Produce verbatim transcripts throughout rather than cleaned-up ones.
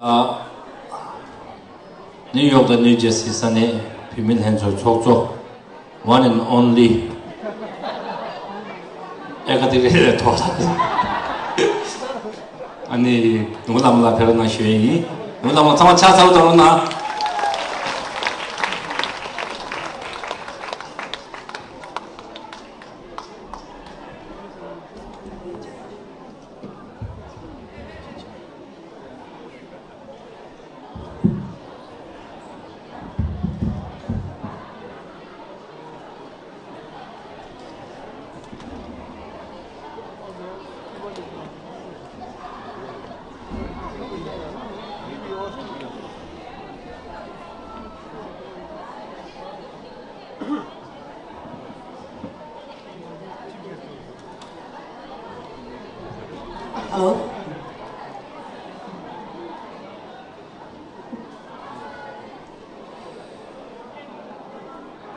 ཨ། ནིའུ་ཡོག་དང་ནིའུ་ཇར་སི་ས་གནས་བུད་མེད་ལྷན་ཚོགས་ཚོགས་གཙོ། One and only ཨེ་ཀ་ཏི་རེ་ཐོག་ལ། ཨ་ནི་ནུ་བླ་མ་ལ་ཕེབས་རོགས་གནང་ཞུ་ཡས་ཡིན། ནུ་བླ་མ་ཚང་མ་ཕྱག་འཚལ་ལོ་གཏོང་རོགས་གནང་། Hello.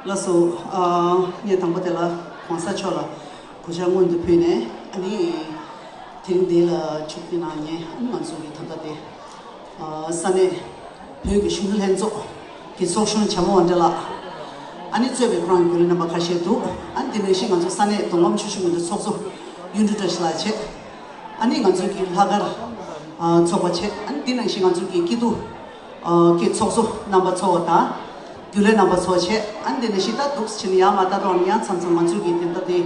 ལགས་སོ། ཨ། ངས་དང་པོ་དེ་ལ་གོང་ས་མཆོག་ལ་གུས་ཕྱག་སྔོན་དུ་ཕུལ་ནས། ཨ་ནི་དེ་རིང་འདི་ལ་ཆིབས་བསྒྱུར་གནང་མཁན། ཨ་ནི་ང་ཚོ་གི་ད་ལྟ་དེ། ཨ། ས་གནས་བོད་ཀྱི་གཞོན་ནུ་ལྷན་ཚོགས་ཀྱི་ཚོགས་གཞོན་བྱམས་མགོན་དབང་འདུས་ལགས། ཨ་ནི་གཙོས་པའི་ཁོ་རང་རྒྱུན་ལས་རྣམ་པ་ཁ་ཤས་འདུག་ཨ་ནི་དེ་ནང་བཞིན་ང་ཚོ་ས་གནས་མདོ་ཁམས་ཆུ་བཞི་སྒང་དྲུག་ཚོགས་གཙོ་གཡུ་འབྲུག་བཀྲ་ཤིས་ལགས་བྱས། ཨ་ནི་ང་ཚོ་གི་ལྷག་དཀར། ཨ། ཚོགས་པ་བྱས། ཨ་ནི་དེ་ནང་བཞིན་ང་ཚོ་གི་སྐྱིད་སྡུག་ཨ། གི་ཚོགས་གཙོ་རྣམ་པ་ཚོ་དང་། རྒྱུན་ལས་རྣམ་པ་ཚོ་བྱས། ཨ་ནི་དེ་ནང་བཞིན་ད་འདུག་སེ་བྱས་ནས་ཡར་མར་ལྟ་དུས་ཡང་མཚམས་མཚམས་ང་ཚོ་གི་དེ་ལྟ་དེ་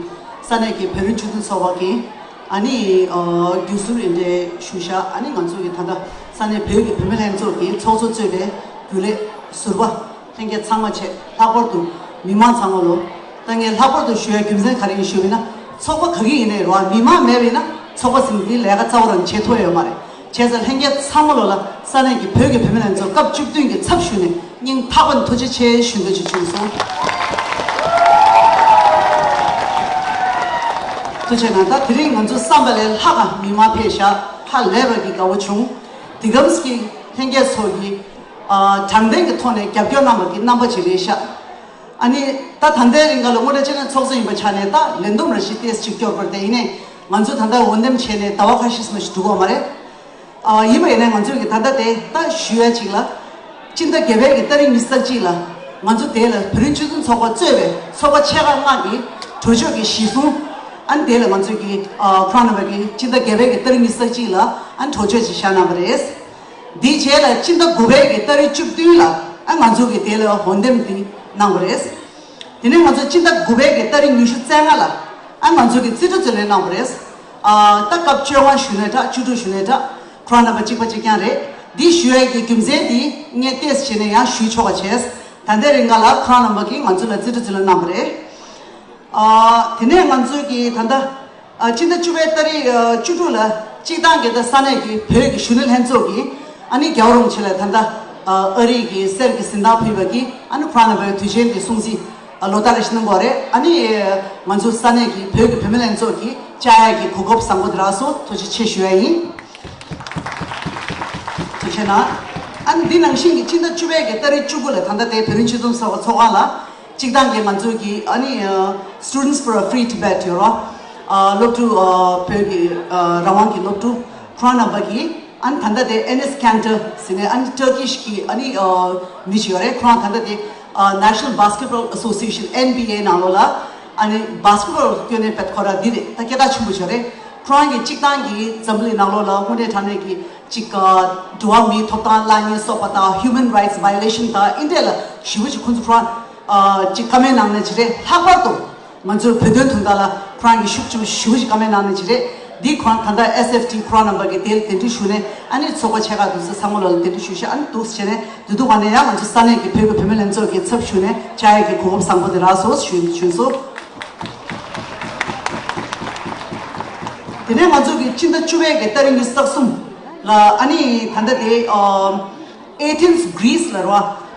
ས་གནས་ཀྱི་བོད་རིགས་སྤྱི་མཐུན་ཚོགས་པ་གི། ཨ་ནི། ཨ། རྒྱུན་ཟུར་ཨེ་འདྲས་ཞུ་ཤག་ཨ་ནི་ང་ཚོ་གི་ད་ལྟ་ས་གནས་བོད་ཀྱི་བུད་མེད་ལྷན་ཚོགས་ཀྱི་ཚོགས་གཙོ་གཙོས་པའི་རྒྱུན་ལས་ཟུར་པ་ལྷན་རྒྱས་ཚང་མ་བྱས། ལྷག་པར་དུ་མི་མང་ཚང་མ་ལོ། ད་ངས་ལྷག་པར་དུ་ཞུ་ཡ་རྒྱུ་མཚན་ག་རེ་ཡིན་ཞུས་པ་ཡིན་ན། ཚོགས་པ་ག་གི་ཡིན་ནའི་རེད་བ། མི་མང་མེད་པ་ཡིན་ན་ཚོགས་པ་ཟེར་ནས་འདི་ལས་ཀ་རྩ་བ་རང་བྱེད་ཐུབ་ཡ་ཡོད་མ་རེད། བྱས་ཙང་ལྷན་རྒྱས་ཚང་མ་ལོ་ལ་ས་གནས་ཀྱི་བོད་ཀྱི་བུད་མེད་ལྷན་ཚོགས་སྐབས་བཅུ་བདུན་གྱི་ཚབ་ཞུས་ནས་སྙིང་ཐག་པ་ནས་ཐུགས་རྗེ་ཆེ་ཞུ་འདོད་ཅིག་བྱུང་སོང་། ཐུགས་རྗེ་གནང་། ད་དེ་རིང་ང་ཚོ་བསམ་པ་ལས་ལྷག་ག་མི་མང་ཕེབས་ཤག་ཧ་ལས་པ་གི་དགའ་བོ་བྱུང་། འདི་གམ་གྱི་ལྷན་རྒྱས་ཚོ་གི། ཨ། དྲང་བདེན་གྱི་ཐོག་ནས་རྒྱབ་སྐྱོར་གནང་བ་གི་རྣམ་པ་ཅིག་རེད་ཤག་ཨ་ནི་ད་ད་ལྟའི་རིང་ག་ལ་དངོས་གནས་བྱས་ན་ཚོགས་གཙོ་ཡིན་པའི་ཆ་ནས་ད་ལས་བསྡོམས་ར་ཞིག་ཏོག་ཙམ་ཅིག་སྐྱོར་དགོས་རེད་དེ། ཡིན་ནའི་ང་ཚོ་ད་ལྟ་འོས་འདེམས་བྱས་ནས་ཟླ་བ་ཁ་ཤས་ཙམ་ཞིག་འགྲོ་གི་ཡོད་མ་རེད། ཨ། ཡིན་པ་ཡིན་ནའི་ང་ཚོས་ཀྱི་ད་ལྟ་དེ་ད་ཞུ་ཡ་ཅིག་ལ། སྤྱི་ཟླ་བརྒྱད་པའི་གི་ཏ་རིག་ཉི་ཤུ་རྩ་གཅིག་ལ་ང་ཚོ་དེ་ལ་བོད་རིགས་སྤྱི་མཐུན་ཚོགས་པ་གཙོས་པའི་ཚོགས་པ་ཆེ་ཁག་ལྔ་གི་གྲོས་ཆོད་ཀྱི་གཞི་བཟུང་། ཨ་ནི་དེ་ལ་ང་ཚོས་ཀྱི། ཨ། ཁོ་རང་རྣམ་པ་གི་སྤྱི་ཟླ་བརྒྱད་པའི་གི་ཏ་རིག་ཉི་ཤུ་རྩ་གཅིག་ལ་ཨ་ནི་གྲོས་ཆོད་ཅིག་བཞག་གནང་བ་རེད། དེའི་རྗེས་ལ་སྤྱི་ཟླ་དགུ་པའི་གི་ཏ་རིག་བཅུ་བདུན་ལ། ཨ། ང་ཚོ་གི་དེ་ལ་འོས་འདེམས་དེ་གནང་བ་རེད། དེ་ནས་ང་ཚོ་སྤྱི་ཟླ་དགུ་པའི་གི་ཏ་རིག་ཉི་ཤུ་རྩ་ལྔ་ལ། ཨ། ང་ཚོ་གི་རྩིས་སྤྲོད་རྩིས་ལེན་གནང་བ་རེད། ཨ། ད་སྐབས་བཅོ་ལྔ་ཞུས་ནའི་འདྲ། བཅུ་དྲུག་ཞུས་ནའི་འདྲ། ཁོ་རང་རྣམ་པ་གཅིག་པ་གཅིག་རྐྱང་རེད། འདི་ཞུ་ཡ་གི་རྒྱུ་མཚན་དེ་ངས་ཏོག་ཙམ་བྱས་ནས་ཡང་ཞུས་ཆོག་པ་བྱས། ད་ལྟའི་རིང་ག་ལ་ཁོ་རང་རྣམ་པ་གིས་ང་ཚོ་ལ་རྩིས་སྤྲོད་རྩིས་ལེན་གནང་བ་རེད། ཨ། དེ་ནས་ང་ཚོ་གི་ད་ལྟ། ཨ། སྤྱི་ཟླ་བཅུ་པའི་ཏ་རིག་ཨ། བཅུ་དྲུག་ལ་སྤྱིར་བཏང་གི་ད་ས་གནས་ཀྱི་བོད་ཀྱི་གཞོན་ནུ་ལྷན་ཚོགས་ཀྱིས་ཨ་ནི་རྒྱལ་བ་རིན་པོ་ཆེ་ལ་ད་ལྟ། ཨ། ཨ་རི་གི་གསེར་གྱི་གཟེངས་རྟགས་ཕུལ་བ་གི་ཨ་ནི་ཁོ་རང་རྣམ་པའི་དུས་ཆེན་གྱི་སྲུང་བརྩི། ཨ། ལོ་ལྟར་རེ་བཞིན་གནང་གི་ཡོད་རེད། ཨ་ནི་ང་ཚོ་ས་གནས་ཀྱི་བོད་ཀྱི་བུད་མེད་ལྷན་ཚོགས་ཀྱིས་བཅར་ཡ་གི་གོ་སྐབས་བཟང་པོ་དེ་རག་སོང་། ཐུགས་རྗེ་ཆེ་ཞུ་ཡ་ཡིན། ཐུགས་རྗེ་གནང་། ཨ་ནི་འདི་ནང་བཞིན་གྱི་སྤྱི་ཟླ་བཅུ་པའི་གི་ཏ་རིག་བཅུ་དགུ་ལ་ད་ལྟ་དེ་བོད་རིགས་སྤྱི་མཐུན་ཚོགས་པ་ཚོགས་ཁང་ལ། སྤྱིར་བཏང་གི་ང་ཚོ་གི་ཨ་ནི། ཨ། Students for a Free Tibet ཡོད་རེད། ཨ། སློབ་ཕྲུག་ཨ། བོད་ཀྱི། ཨ། རང་དབང་གི་སློབ་ཕྲུག་ཁོ་རང་རྣམ་པ་གིས། ཨ་ནི་ད་ལྟ་དེ་Enes Kanter ཟེར་ནས་ཨ་ནི་Turkish གི་ཨ་ནི། ཨ། མི་ཞིག་ཡོད་རེད། ཁོ་རང་ད་ལྟ་དེ། ཨ། National Basketball Association N B A ནང་ལོགས་ལ་ཨ་ནི་basketball སྐྱོན་ནས་བེད་ཁོ་ར་འདི་རེད། ད་སྐད་གྲགས་ཆེན་པོ་ཞིག་རེད། ཁོ་རང་གིས་སྤྱིར་བཏང་གི་འཛམ་བུ་གླིང་ནང་ལོགས་ལ་དངོས་གནས་དྲང་གནས་ཀྱི་ཅིག་ཨ། འགྲོ་བ་མིའི་ཐོབ་ཐང་བརླག་ཉེན་སོགས་པ་དང་human rights violation དང་ཨིན་འདྲས་ལ་ཞེ་པོ་ཅིག་ཁོང་ཚོ་ཁོ་རང་ཨ། ཅིག་བཀའ་མོལ་གནང་ནས་ཅིག་རེད། ལྷག་པར་དུ་ང་ཚོའི་བོད་དོན་དོན་དག་ལ་ཁོ་རང་གིས་ཤུགས་ཆེན་པོ་ཞེ་པོ་ཅིག་བཀའ་མོལ་གནང་ནས་ཅིག་རེད། འདི་ཁོ་རང་ད་ལྟ་S F T ཁོ་རང་རྣམ་པ་གིས་དེ་ལ་གདན་འདྲེན་ཞུས་ནས་ཨ་ནི་ཚོགས་པ་ཆེ་ཁག་འདུག་སེ་ཚང་མ་ལོ་ལ་གདན་འདྲེན་ཞུས་ཤག་ཨ་ནི་འདུག་སེ་བྱས་ནས་དེ་དུས་ག་ནས་ཡང་ང་ཚོ་ས་གནས་ཀྱི་བོད་ཀྱི་བུད་མེད་ལྷན་ཚོགས་ཀྱི་ཚབ་ཞུས་ནས་བཅར་ཡས་ཀྱི་གོ་སྐབས་བཟང་པོ་དེ་རག་སོང་ཞུ་ཞུས་སོང་། དེ་ནས་ང་ཚོ་གི་སྤྱི་ཟླ་བཅུ་པའི་གི་ཏ་རིག་ཉི་ཤུ་རྩ་གསུམ་ལ་ཨ་ནི་ད་ལྟ་དེ་ཨ། Athens Greece ལ་རེད་བ།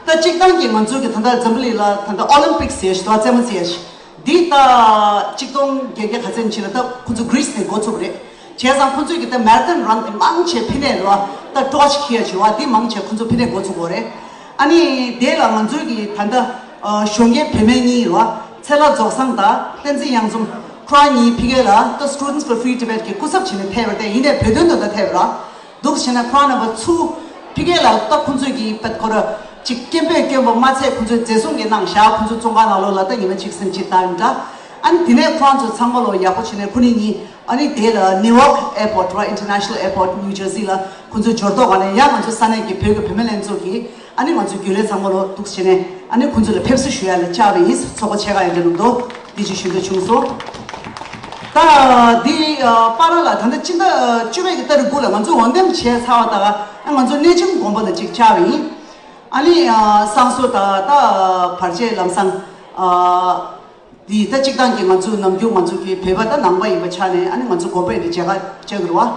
ད་སྤྱིར་བཏང་གི་ང་ཚོ་གི་ད་ལྟ་འཛམ་བུ་གླིང་ལ་ད་ལྟ་Olympics ཟེར་ཞིག་འདུག་རྩེད་མོ་རྩེ་ཡ་ཞིག་འདི་ད་གཅིག་སྟོང་བརྒྱད་བརྒྱ་ག་ཚོད་ཅིག་ལ་ད་ཁོ་ཚོ་Greece ནས་འགོ་ཚུགས་པ་རེད། བྱས་ཙང་ཁོ་ཚོས་ཀྱི་ད་marathon run དེ་མང་ཆེ་ཕི་ནས་རེད་བ། ད་སྤྲོ་བ་ཞིག་འཁྱེར་ཡ་བྱེད་བ་དེ་མང་ཆེ་ཁོ་ཚོ་ཕི་ནས་འགོ་ཚུགས་པ་རེད། ཨ་ནི་དེ་ལ་ང་ཚོའི་གི་ད་ལྟ་གཞོན་སྐྱེས་བུད་མེད་གཉིས་རེད་བ། ཚེ་ལྷ་རྫོགས་བཟང་དང་བསྟན་འཛིན་གཡང་འཛོམས། ཁོ་རང་གཉིས་ཕི་གེ་ལ་ད་Students for Free Tibet གི་སྐུ་ཚབ་བྱས་ནས་ཕེབས་པ་རེད། དེ་ཡིན་ནའི་བོད་དོན་དོན་དག་ཕེབས་པ་རེད། འདུག་བྱས་ན་ཁོ་རང་རྣམ་པ་ཚུར་ ཕ་གི་ལ་ད་ཁོང་ཚོས་ཀྱི་པད་ཁོ་ར་ཅིག་སྐད་འབོད་སྐྱོན་པ་མ་ཚད་ཁོང་ཚོས་འཛིན་བཟུང་གི་གནང་བཞག་ཁོང་ཚོ་བཙོན་ཁང་ནང་ལོགས་ལ་ད་ཉི་མ་གཅིག་སེམས་ཅིག་ལྟ་ཡིན་འདྲ། ཨ་ནི་དེ་ནས་ཁོང་ཚོ་ཚང་མ་ལོ་ཡག་པོ་བྱས་ནས་ཁོ་ནི་གཉིས་ཨ་ནི་དེ་ལ་Newark Airport ར་International Airport New Jersey ལ་ཁོང་ཚོ་འབྱོར་ཐོག་ག་ནས་ཡང་ང་ཚོ་ས་གནས་ཀྱི་བོད་ཀྱི་བུད་མེད་ལྷན་ཚོགས་ཀྱིས་ཨ་ནི་ང་ཚོ་རྒྱུན་ལས་ཚང་མ་ལོ་འདུག་བྱས་ནས་ཨ་ནི་ཁོང་ཚོ་ལ་ཕེབས་བསུ་ཞུ་ཡ་ལ་བཅར་བ་ཡིན། ཚོགས་པ་ཆེ་ཁག་ཡང་འདྲ་འདུག་འདི་ཅིག་ཞུ་འདོད་བྱུང་སོང་། ད་འདི་པ་ར་ལ་ད་ལྟ་སྤྱི་ཟླ་བཅུ་པའི་གི་ཏ་རིག་དགུ་ལ་ང་ཚོ་འོས་འདེམས་བྱས་ཚར་བ་ད་ག་ང་ཚོ་གནས་ཆུང་དགོན་པ་ལ་ཅིག་བཅར་བ་ཡིན། ཨ་ནི་ཨ་བསང་གསོལ་དང་ད་བར་ཆད་ལམ་སང་ཨ་འདི་ད་སྤྱིར་བཏང་གི་ང་ཚོ་ནམ་རྒྱུན་ང་ཚོ་གི་བོད་པ་ད་ནང་པ་ཡིན་པ་ཆ་ནས་ཨ་ནི་ང་ཚོ་དགོན་པ་ཡིན་དུས་མཇལ་ཁ་བཅར་གི་རེད་བ།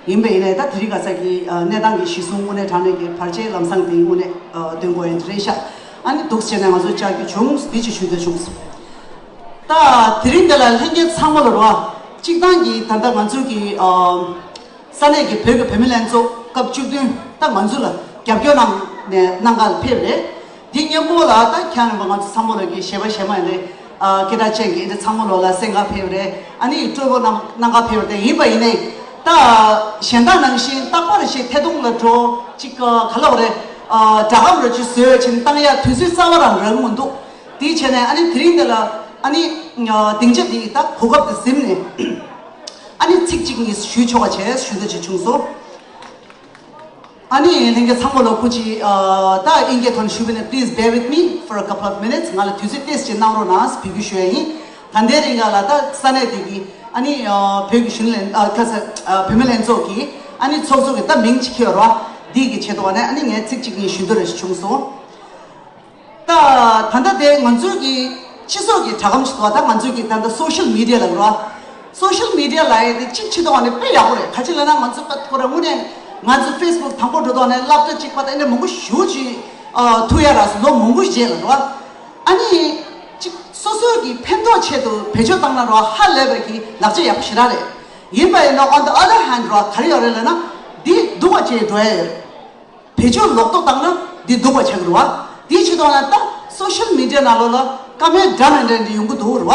ཡིན་པ་ཡིན་ནའི་ད་དེ་རིང་ཁ་སང་གི་ཨ་གནས་སྟངས་ཀྱི་གཞི་བཟུང་དངོས་གནས་དྲང་གནས་ཀྱི་བར་ཆད་ལམ་སང་དེ་དངོས་གནས་ཨ་འདོན་དགོས་ཡིན་རེད་ཤག་ཨ་ནི་འདུག་བྱས་ནས་ང་ཚོ་བཅར་རྒྱུ་བྱུང་འདི་ཅིག་ཞུ་འདོད་བྱུང་སོང་། ད་དེ་རིང་འདི་ལ་ལྷན་རྒྱས་ཚང་མ་ལ་རེད་བ། སྤྱིར་བཏང་གི་ད་ལྟ་ང་ཚོ་གི་ཨ་ས་གནས་ཀྱི་བོད་ཀྱི་བུད་མེད་ལྷན་ཚོགས་སྐབས་བཅུ་བདུན་ད་ང་ཚོ་ལ་རྒྱབ་སྐྱོར་གནང་ནས་གནང་ག་ལ་ཕེབས་རེད། འདི་སྙན་པོ་ལ་ད་ཁྱེད་རྣམ་པ་ང་ཚོ་ཚང་མ་ལ་གི་གཞས་པ་གཞས་མ་ཡིན་རེད། ཨ་སྐད་གྲགས་ཅན་གྱི་འདི་ཚང་མ་ལོ་ལ་གསན་ག་ཕེབས་རེད། ཨ་ནི་སྤྲོ་པོ་གནང་གནང་ག་ཕེབས་རེད། ཡིན་པ་ཡིན་ནའི་ད་གཞན་དག་ནང་བཞིན་རྟག་པར་ཞིག་ཐད་གཏོང་ལ་འགྲོ་ཅིག་ག་ལ་བ་རེད། ཨ་སྒྲ་སྒམ་ར་ཅིག་བཟོས་ཕྱིན་བཏང་ཡ་དུས་ཚོད་རྩ་བ་རང་རག་མི་འདུག་དེའི་ཆ་ནས་ཨ་ནི་དེ་རིང་འདི་ལ་ཨ་ནི་སྡིངས་ཆ་འདི་ད་གོ་སྐབས་འདི་ཟིན་ནས་ཨ་ནི་ཚིག་གཅིག་གཉིས་ཞུས་ཆོག་པ་བྱས་ཞུ་འདོད་ཅིག་བྱུང་སོང་། ཨ་ནི་ལྷན་རྒྱས་ཚང་མ་ལ་སྐུ་མཁྱེན་ད་དབྱིན་སྐད་ཐོག་ནས་ཞུས་པ་ཡིན་ན། Please bear with me for a couple of minutes. ང་ལ་དུས་ཚོད་ཏོག་ཙམ་གནང་རོགས་གནང་འབོད་སྐུལ་ཞུ་ཡ་ཡིན། ད་ལྟའི་རིང་ག་ལ་ད་ས་གནས་འདི་གི་ཨ་ནི་བོད་ཀྱི་གཞོན་ནུ་ལྷན་ཨ་ཁ་ས་བུད་མེད་ལྷན་ཚོགས་ཀྱི་ཨ་ནི་ཚོགས་གཙོ་གི་ད་མིང་ཅིག་འཁྱེར་རོགས་འདི་གི་ཆེད་དུ་ཨ་ནི་ཨ་ནི་ངས་ཚིག་གཅིག་གཉིས་ཞུ་འདོད་རེ་ཞིག་བྱུང་སོང་། ད་ད་ལྟ་དེ་ང་ཚོའི་གི་སྤྱི་ཚོགས་ཀྱི་དྲ་སྒམ་ཞིག་འདུག་ད་ང་ཚོའི་གི་ད་ལྟ་social media ལ་རོ། Social media ལ་ཡི་དེ་གཅིག་ཆེད་དུ་བ་ནི་དཔེ་ཡག་པོ་རེད། ག་ཅི་ལ་ན་ང་ཚོ་ད་ཁོ་ར་དངོས་གནས་ང་ཚོ་Facebook དང་པོ་འགྲོ་དོག་ནས་སློབ་གྲྭ་གཅིག་པ་དང་ཨེ་འདྲ་མང་པོ་ཞུ་ཅིག་ཐུག་ཡ་ར་སོ་ལོ་མང་པོ་རྗེས་ལ་རོ། ཨ་ནི་གཅིག་སོ་སོའི་གི་ཕན་ཐོགས་ཆེད་དུ་བེད་སྤྱོད་བཏང་ན་རོ་ཧ་ལས་པའི་གི་ལག་ཆ་ཡག་པོ་ཞེ་དྲག་རེད། ཡིན་པ་ཡིན་ན་on the other hand རོ་ག་རེ་ཡོད་རེད་ལ་ན་འདི་སྡུག་པ་ཅིག་འགྲོ་ཡ་ཡོད། བེད་སྤྱོད་ལོག་རྟོག་བཏང་ན་འདི་སྡུག་པ་ཆགས་ཀྱི་རེད་བ། དེའི་ཕྱིར་དུ་ན་ད་social media ནང་ལོགས་ལ་བཀའ་མོལ་འདྲ་མི་འདྲ་འདི་ཡོང་གི་འདུག་རེད་བ།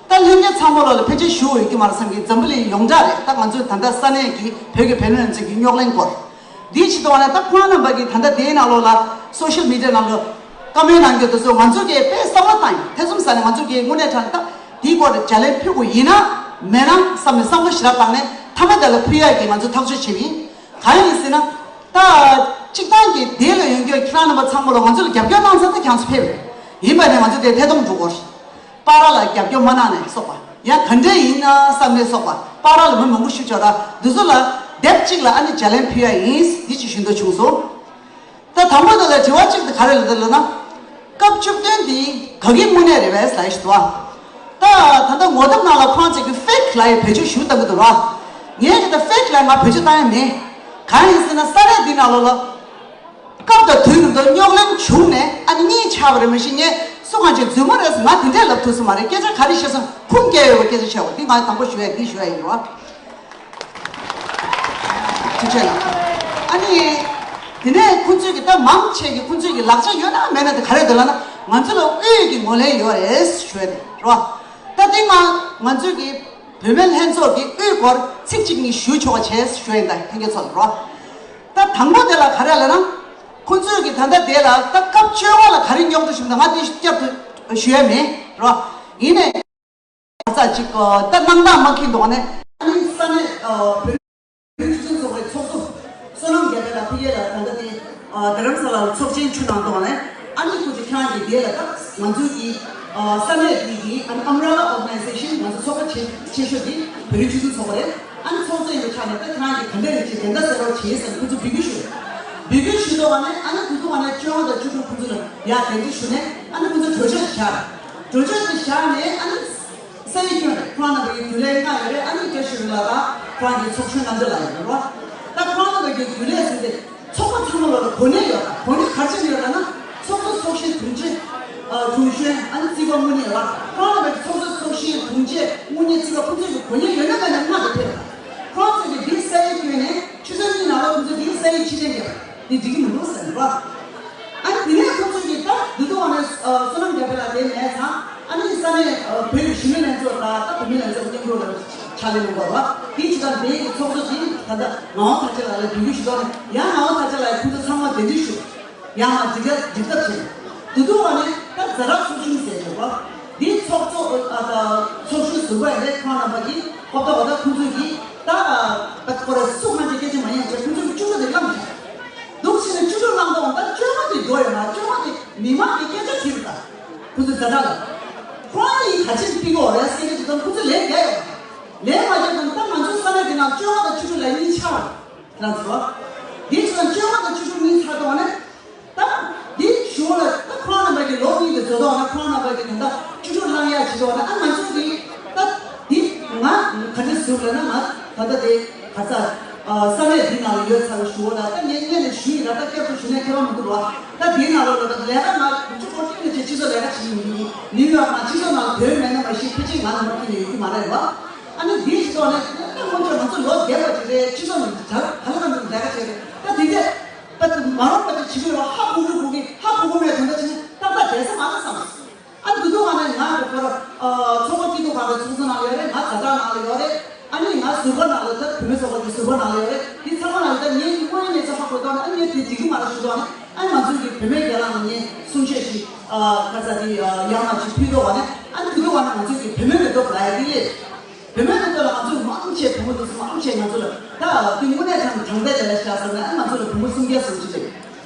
ད་ལྷན་རྒྱས་ཚང་མ་ལོགས་ལ་ཕལ་ཆེར་ཞུ་འོས་ཀྱི་མ་རེད་བསམ་གྱི། འཛམ་བུ་གླིང་ཡོངས་གྲགས་རེད། ད་ང་ཚོའི་ད་ལྟ་ས་གནས་ཀྱི་བོད་ཀྱི་བུད་མེད་ཚོའི་གི་རྙོག་གླེང་སྐོར། དེའི་ཕྱིར་དུ་ན་ད་ཁོང་རྣམ་པ་གི་ད་ལྟ་དེའི་ནང་ལོགས་ལ་social media ནང་ལོགས་བཀའ་མོལ་གནང་རྒྱུ་དེ་ཚོ་ང་ཚོ་གིས་དཔེ་བསམ་བློ་བཏང་ཡིན། ཐེ་ཚོམ་ཟ་ནས་ང་ཚོ་གིས་དངོས་གནས་དྲང་ད་དེའི་སྐོར་ལ་ལྗགས་ལན་ཕུལ་དགོས་ཡིན་ན་མེད་ན་བསམ་ནས་བསམ་བློ་ཞེ་དྲག་བཏང་ནས་མཐའ་མ་དེ་ལ་ཕུལ་ཡག་གི་ང་ཚོ་ཐག་གཅོད་བྱས་པ་ཡིན། གང་ཡིན་ཟེར་ན། ད་སྤྱིར་བཏང་གི་དེ་ལ་ཡོང་རྒྱུ་ཁྱེད་རང་རྣམ་པ་ཚང་མ་ལ་ང་ཚོ་ལ་རྒྱབ་སྐྱོར་གནང་ས་ད་ཁྱེད་ཚོ་ཕེབས་རེད། ཡིན་པ་ནས་ང་ཚོ་དེ་ཐད་གཏོང་འགྲོ་དགོས། པ་ར་ལ་རྒྱབ་སྐྱོར་མ་གནང་ནས་སོགས་པ་ཡང་ག་འདྲ་ཡིན་ན་བསམ་ནས་སོགས་པ་པ་ར་ལ་མི་མང་པོ་ཞུ་ཆོག་ར་འདི་ཚོ་ལ་དེབ་གཅིག་ལ་ཨ་ནི་ལྗགས་ལན་ཕུལ་ཡ་ཡིན་འདི་ཅིག་ཞུ་འདོད་བྱུང་སོང་། ད་དང་པོ་དེ་ལ་དྲི་བ་གཅིག་དེ་ག་རེ་ལ་དེ་ལ་ན། སྐབས་བཅུ་བདུན་འདི་ག་གི་དངོས་གནས་རེད་པས་ལབ་ཞིག་འདུག་བ། ད་ད་ལྟ་ངོ་དེབ་ནང་ལ་ཁོང་ཚོས་ཀྱི་fake ལབ་ཡ་བེད་སྤྱོད་ཞུ་བཏང་གི་འདུག་ར། ངས་ཀྱི་ད་fake ལབ་ཡ་ང་བེད་སྤྱོད་བཏང་ཡ་མེད། གང་ཡིན་ཟེར་ན་ས་གནས་འདི་ནང་ལོགས་ལ། སྐབས་དང་དུས་རིམ་དུ་རྙོག་གླེང་བྱུང་ནས་ཨ་ནི་གཉིད་ཆག་པ་རེད་མ་གཞི་ངས་སུ་གང་ཅིག་རྫུན་མ་རེད་ཟེར་ང་དེ་འདྲས་ལབ་ཐུབ་ས་མ་རེད། སྐད་ཆ་ག་རེ་བཤད་སོང་ཁུངས་སྐྱེལ་ཡོད་པ་སྐད་ཆ་བཤད་པ་འདི་ང་དང་པོ་ཞུ་ཡ་འདི་ཞུ་ཡ་ཡིན་རོ། ཐུགས་རྗེ་གནང་། ཨ་ནི། དེ་ནས་ཁོང་ཚོས་ཀྱི་ད་མང་ཆེ་གི་ཁོང་ཚོས་ཀྱི་ལག་ཆ་ཡོད་ན་མེད་ན་དེ་ག་རེ་འདུག་ལབ་ན་ང་ཚོ་ལ་དབུས་ཀྱི་ངོས་ལེན་ཡོད་རེད་ཞུ་ཡ་དེ་རོ། ད་དེ་ང་ང་ཚོས་ཀྱི་བུད་མེད་ལྷན་ཚོགས་ཀྱི་དབུས་སྐོར་ཚིག་གཅིག་གཉིས་ཞུ་ཆོག་པ་བྱས་ཞུ་ཡ་ཡིན། ད་ལྷན་རྒྱས་ཚོ་ལ་རོ། ད་དང་པོ་དེ་ལ་ག་རེ་ལབ་ན། ཁོང་ཚོས་ཀྱི་ད་ལྟ་དེ་ལ་ད་སྐབས་བཅོ་ལྔ་ལ་ག་རེ་རྙོག་དྲ་བྱུང་ད་ང་དེ་བསྐྱར་དུ་ཞུ་ཡ་མེད་རོ། ཡིན་ནའི། ཙག་ཅིག་ད་སྣང་དག་མ་འཁེལ་མདོག་ནས་ཨ་ནི་ས་གནས་བོད་རིགས་སྤྱི་མཐུན་ཚོགས་པའི་ཚོགས་གཙོ་བསོད་ནམས་རྒྱལ་པ་ལགས་ཕ་གི་ལ་ད་ལྟ་དེ་རྡ་རམ་ས་ལ་ལ་ཚོགས་ཆེན་ཚུགས་གནང་མདོག་ནས་ཨ་ནི་ཁོ་ཚོ་ཁྱེད་རང་གི་དེ་ལ་ད་ང་ཚོའི་གི་ས་གནས་དེ་གི་ཨ་ནི་Umbrella Organization ང་ཚོ་ཚོགས་པ་ཆེ་ཆེ་ཤོས་དེ་བོད་རིགས་སྤྱི་མཐུན་ཚོགས་པ་རེད། ཨ་ནི་ཚོགས་གཙོ་ཡིན་པའི་ཆ་ནས་ད་ཁྱེད་རང་གི་ག་འདྲ་རེད་ཅེས་དེ་འདྲ་གསལ་པོ་བྱེད་ཟེར་ཁོ་ཚོ་འབོད་སྐུལ་ཞུ་རེད། འབོད་སྐུལ་ཞུས་མདོག་ནས་ཨ་ནི་དེ་ཚོ་ནས་བཅོ་ལྔ་དང་བཅུ་དྲུག་ཁོ་ཚོ་ལ་ཡར་གདན་འདྲེན་ཞུས་ནས་ཨ་ནི་ཁོ་ཚོ་གྲོས་ཆོད་བཞག་རེད། གྲོས་ཆོད་དེ་བཞག་ནས་ཨ་ནི། ས་ཡིག་སྐྱོན་རེད། ཁོ་རང་རྣམ་པ་ཡི་རྒྱུན་ལས་ལྔ་ཡོད་རེད། ཨ་ནི་བཀྲ་ཤིས་རིག་ལགས་དང་ཁོ་རང་གི་ཚོགས་གཞོན་རྣམ་དག་ལགས་ཡོད་རེད་བ། ད་ཁོ་རང་རྣམ་པ་གི་རྒྱུན་ལས་ཟེར་ཏེ་ཚོགས་པ་ཚང་མ་ལོག་ལ་གོ་གནས་ཡོད་ད། གོ་གནས་ག་རེ་བྱས་ནས་ཡོད་ལབ་ན་ཚོགས་གཙོ་ཚོགས་གཞོན་དྲུང་ཆེ་ཨ་དྲུང་གཞོན་ཨ་ནི་རྩིས་པ་དངུལ་གཉེར་ལ་ཁོ་རང་རྣམ་པ་གི་ཚོགས་གཙོ་ཚོགས་གཞོན་དྲུང་ཆེ་དངུལ་གཉེར་རྩིས་པ་ཁོ་ཚོའི་གི་གོ་གནས་ཡོད་ན་མེད་ན་ལྔ་དེ་ཕེབས་ད། ཁོ་རང་ཚོས་ཀྱི་འདིའི་ས་ཡིག་སྐྱོན་ནས། ཆུ་ཚོད་གཉིས་ནང་ལ་ཁོ་ཚོས་འདིའི་ས་ཡིག་ཕྱིར་འཐེན་བརྒྱབ་པ་འདི་འགྲིག་གི་མི་འདུག་ཟེར་འདུག་བ། ཨ་ནི་དེ་ནས་ཁོ་ཚོས་ཀྱིས་ད་འདི་ཚོ་བ་ནས་བསོད་ནམས་རྒྱལ་པོ་ལགས་དེ་མེད་ཙང་ཨ་ནི་ས་གནས་བོད་ཀྱི་གཞོན་ནུ་ལྷན་ཚོགས་དང་ད་བུད་མེད་ལྷན་ཚོགས་མཉམ་རུབ་ལ་ཕྱག་ལས་གནང་དགོས་བ། དེ་ཅི་ལྟར་འདས་ཀྱི་ཚོགས་གཙོ་དེ་ད་ལྟ་ངག་དབང་ཐར་རྒྱས་ལགས་ལ་འབུལ་རྒྱུ་ཞུ་དོན་ཡང་ངག་དབང་ཐར་རྒྱས་ལགས་ཁོང་ཚོ་ཚང་མ་གདན་འདྲེན་ཞུ། ཡང་ང་འགྲིག་ག་འགྲིག་ཐབས་བྱས། དེ་དུས་བ་ནས་ད་ཛ་དྲག་ཚོགས་ཆུང་ཟེར་བྱས་པ། འདི་ཚོགས་གཙོ་ཨ་ད་ཚོགས་གཞོན་ཟུར་པ་ཡིན་ནའི་ཁོང་རྣམ་པ་གིས་ཧོབ་ཏོ་ཧོབ་ཏོ་ཁོང་ཚོས་ཀྱིས་ད་ད་ཁོ་ར་སུ་གང་ཅིག་སྐད་ཆ་མ་ཡིན་ཅེས་ཁོང་ཚོས་ཀྱི་བཅུ་དྲུག་དེ་བླངས་བྱས། འདུག་ཕྱིན་ནས་བཅུ་དྲུག་བླངས་དང་ད་བཅོ་ལྔ་དེ་འགྲོ་ཡོད་མ་བཅོ་ལྔ་དེ་མི་མང་གི་སྐད་ཆ་དྲིས་པ་ད་ཁོང་ཚོས་ཛ་དྲག་ལ་ཁོང་གིས་ག་ཅིག་ཕིག་གོ་རེད་སྐད་ཆ་དྲིས་དང་ཁོང་ཚོས་ལན་རྒྱག་ཡོད་མ་ལན་མ་རྒྱག་དང་ད་ང་ཚོའི་ས་གནས་དེ་ནང་བཅོ་ལྔ་དང་བཅུ་དྲུག་ལ་གཉིས་ཆགས་རེད་ལ་ཚོ། འདི་ཚོ་བཅོ་ལྔ་དང་བཅུ་དྲུག་གཉིས་ཆགས་དང་ནས། ད་འདི་གཞུང་ལ་ད་ཁོང་རྣམ་པ་གི་ལོ་གཉིས་དེ་བཟོ་ཐོག་ན་ཁོང་རྣམ་པ་གི་ད་ལྟ་བཅུ་དྲུག་བླང་ཡག་བྱེད་ཐོག་ན་ཨ་ང་ཚོ་གི་ད་འདི་ང་ག་འདྲ་ཟུར་ལ་ན་ང་ད་ལྟ་དེ་ག་ས་ས་གནས་འདི་ནང་ལ་ཡོད་ཚར་བའི་གཞུང་ལ་ད་ངས་སྔོན་ནས་ཞུས་ཡིན་ལ་ད་སྐྱབས་སུ་ཞུ་ནས་ཁྱེད་རང་མི་འདུག་བ། ད་འདི་ནང་ལོགས་ལ་ད་ལས་ཀ་ང་བཅུ་སྐོར་སྐྱོད་ནས་བྱས་སྤྱི་ཚོགས་ལས་ཀ་བྱེད་ཡིན་གྱི་ནིའུ་ཡོག་ནང་སྤྱི་ཚོགས་ནང་ལ་བོད་མེད་ན་མ་ཤེས་ཕལ་ཆེར་ང་ལ་མ་ཁྱེར་ནས་ཡོད་ཀྱི་མ་རེད་བ། ཨ་ནི་འདི་ཞིག་ཐོག་ནས་ད་སྔོན་ཆད་ང་ཚོ་ལོ་བསྡད་པ་ཅིག་རེད་སྤྱི་ཚོགས་ནང་ག་ལ་ག་ལ་གང་འདུག་ལས་ཀ་བྱས་རེད་ད་དེ་འདྲས། ད་མ་རུངས་པ་ཅིག་བྱེད་ཀྱི་ཡོད་ཧ་གོ་གི་གོ་གི་ཧ་གོ་གོ་མེད་དོན་དག་ཅིག་ནི་ཏག་ཏག་བསྡད་ས་མ་རེད་བསམ། ཨ་འདི་དུས་ང་ནས་ང་གི་ཁོ་ར་ཚོགས་པ་སྐྱིད་སྡུག་གང་རེད་ཚོགས་གཙོ་ནང་ལ་ཡོད་རེད། ང་ཛ་དྲག་ནང་ལ་ཡོད་རེད། ཨ་ནི་ང་ཟུར་པ་ནང་ལ་ད་བུད་མེད་ཚོགས་པ་གི་ཟུར་པ་ནང་ལ་ཡོད་རེད། འདི་ཚང་མ་ལ་ཡོད་ད་ངས་ཀྱི་དངོས་ཡོད་གནས་ཚུལ་ཧ་གོ་ཐོག་ནས་ཨ་ངས་དེ་འགྲིག་གི་མ་རེད་ཞུ་ཐོག་ནས་ཨ་ང་ཚོའི་གི་བུད་མེད་རྒན་ལགས་ནས་ངས་གསུང་བཤད་ཞིག་ཁ་ཚ་དེ་ཡང་ང་ཅིག་ཕུལ་ཐོག་ནས་ཨ་ནི་དེ་དུས་ང་ནས་ང་ཚོའི་གི་བུད་མེད་མི་ཐོབ་ལ་ཡ་དེ་ལས། བུད་མེད་ནི་ལྟོས་ལ་ང་ཚོས་མང་ཆེ་བུ་མོ་དེ་ཚོ་མང་ཆེ་ང་ཚོ་ལ་ད་དེ་དངོས་གནས་དྲང་དྲང་བདེན་ལས་བཞག་ཟེར་ན་ང་ཚོ་ལ་བུ་མོ་སུམ་བརྒྱ་སུམ་ཅུ་རེད།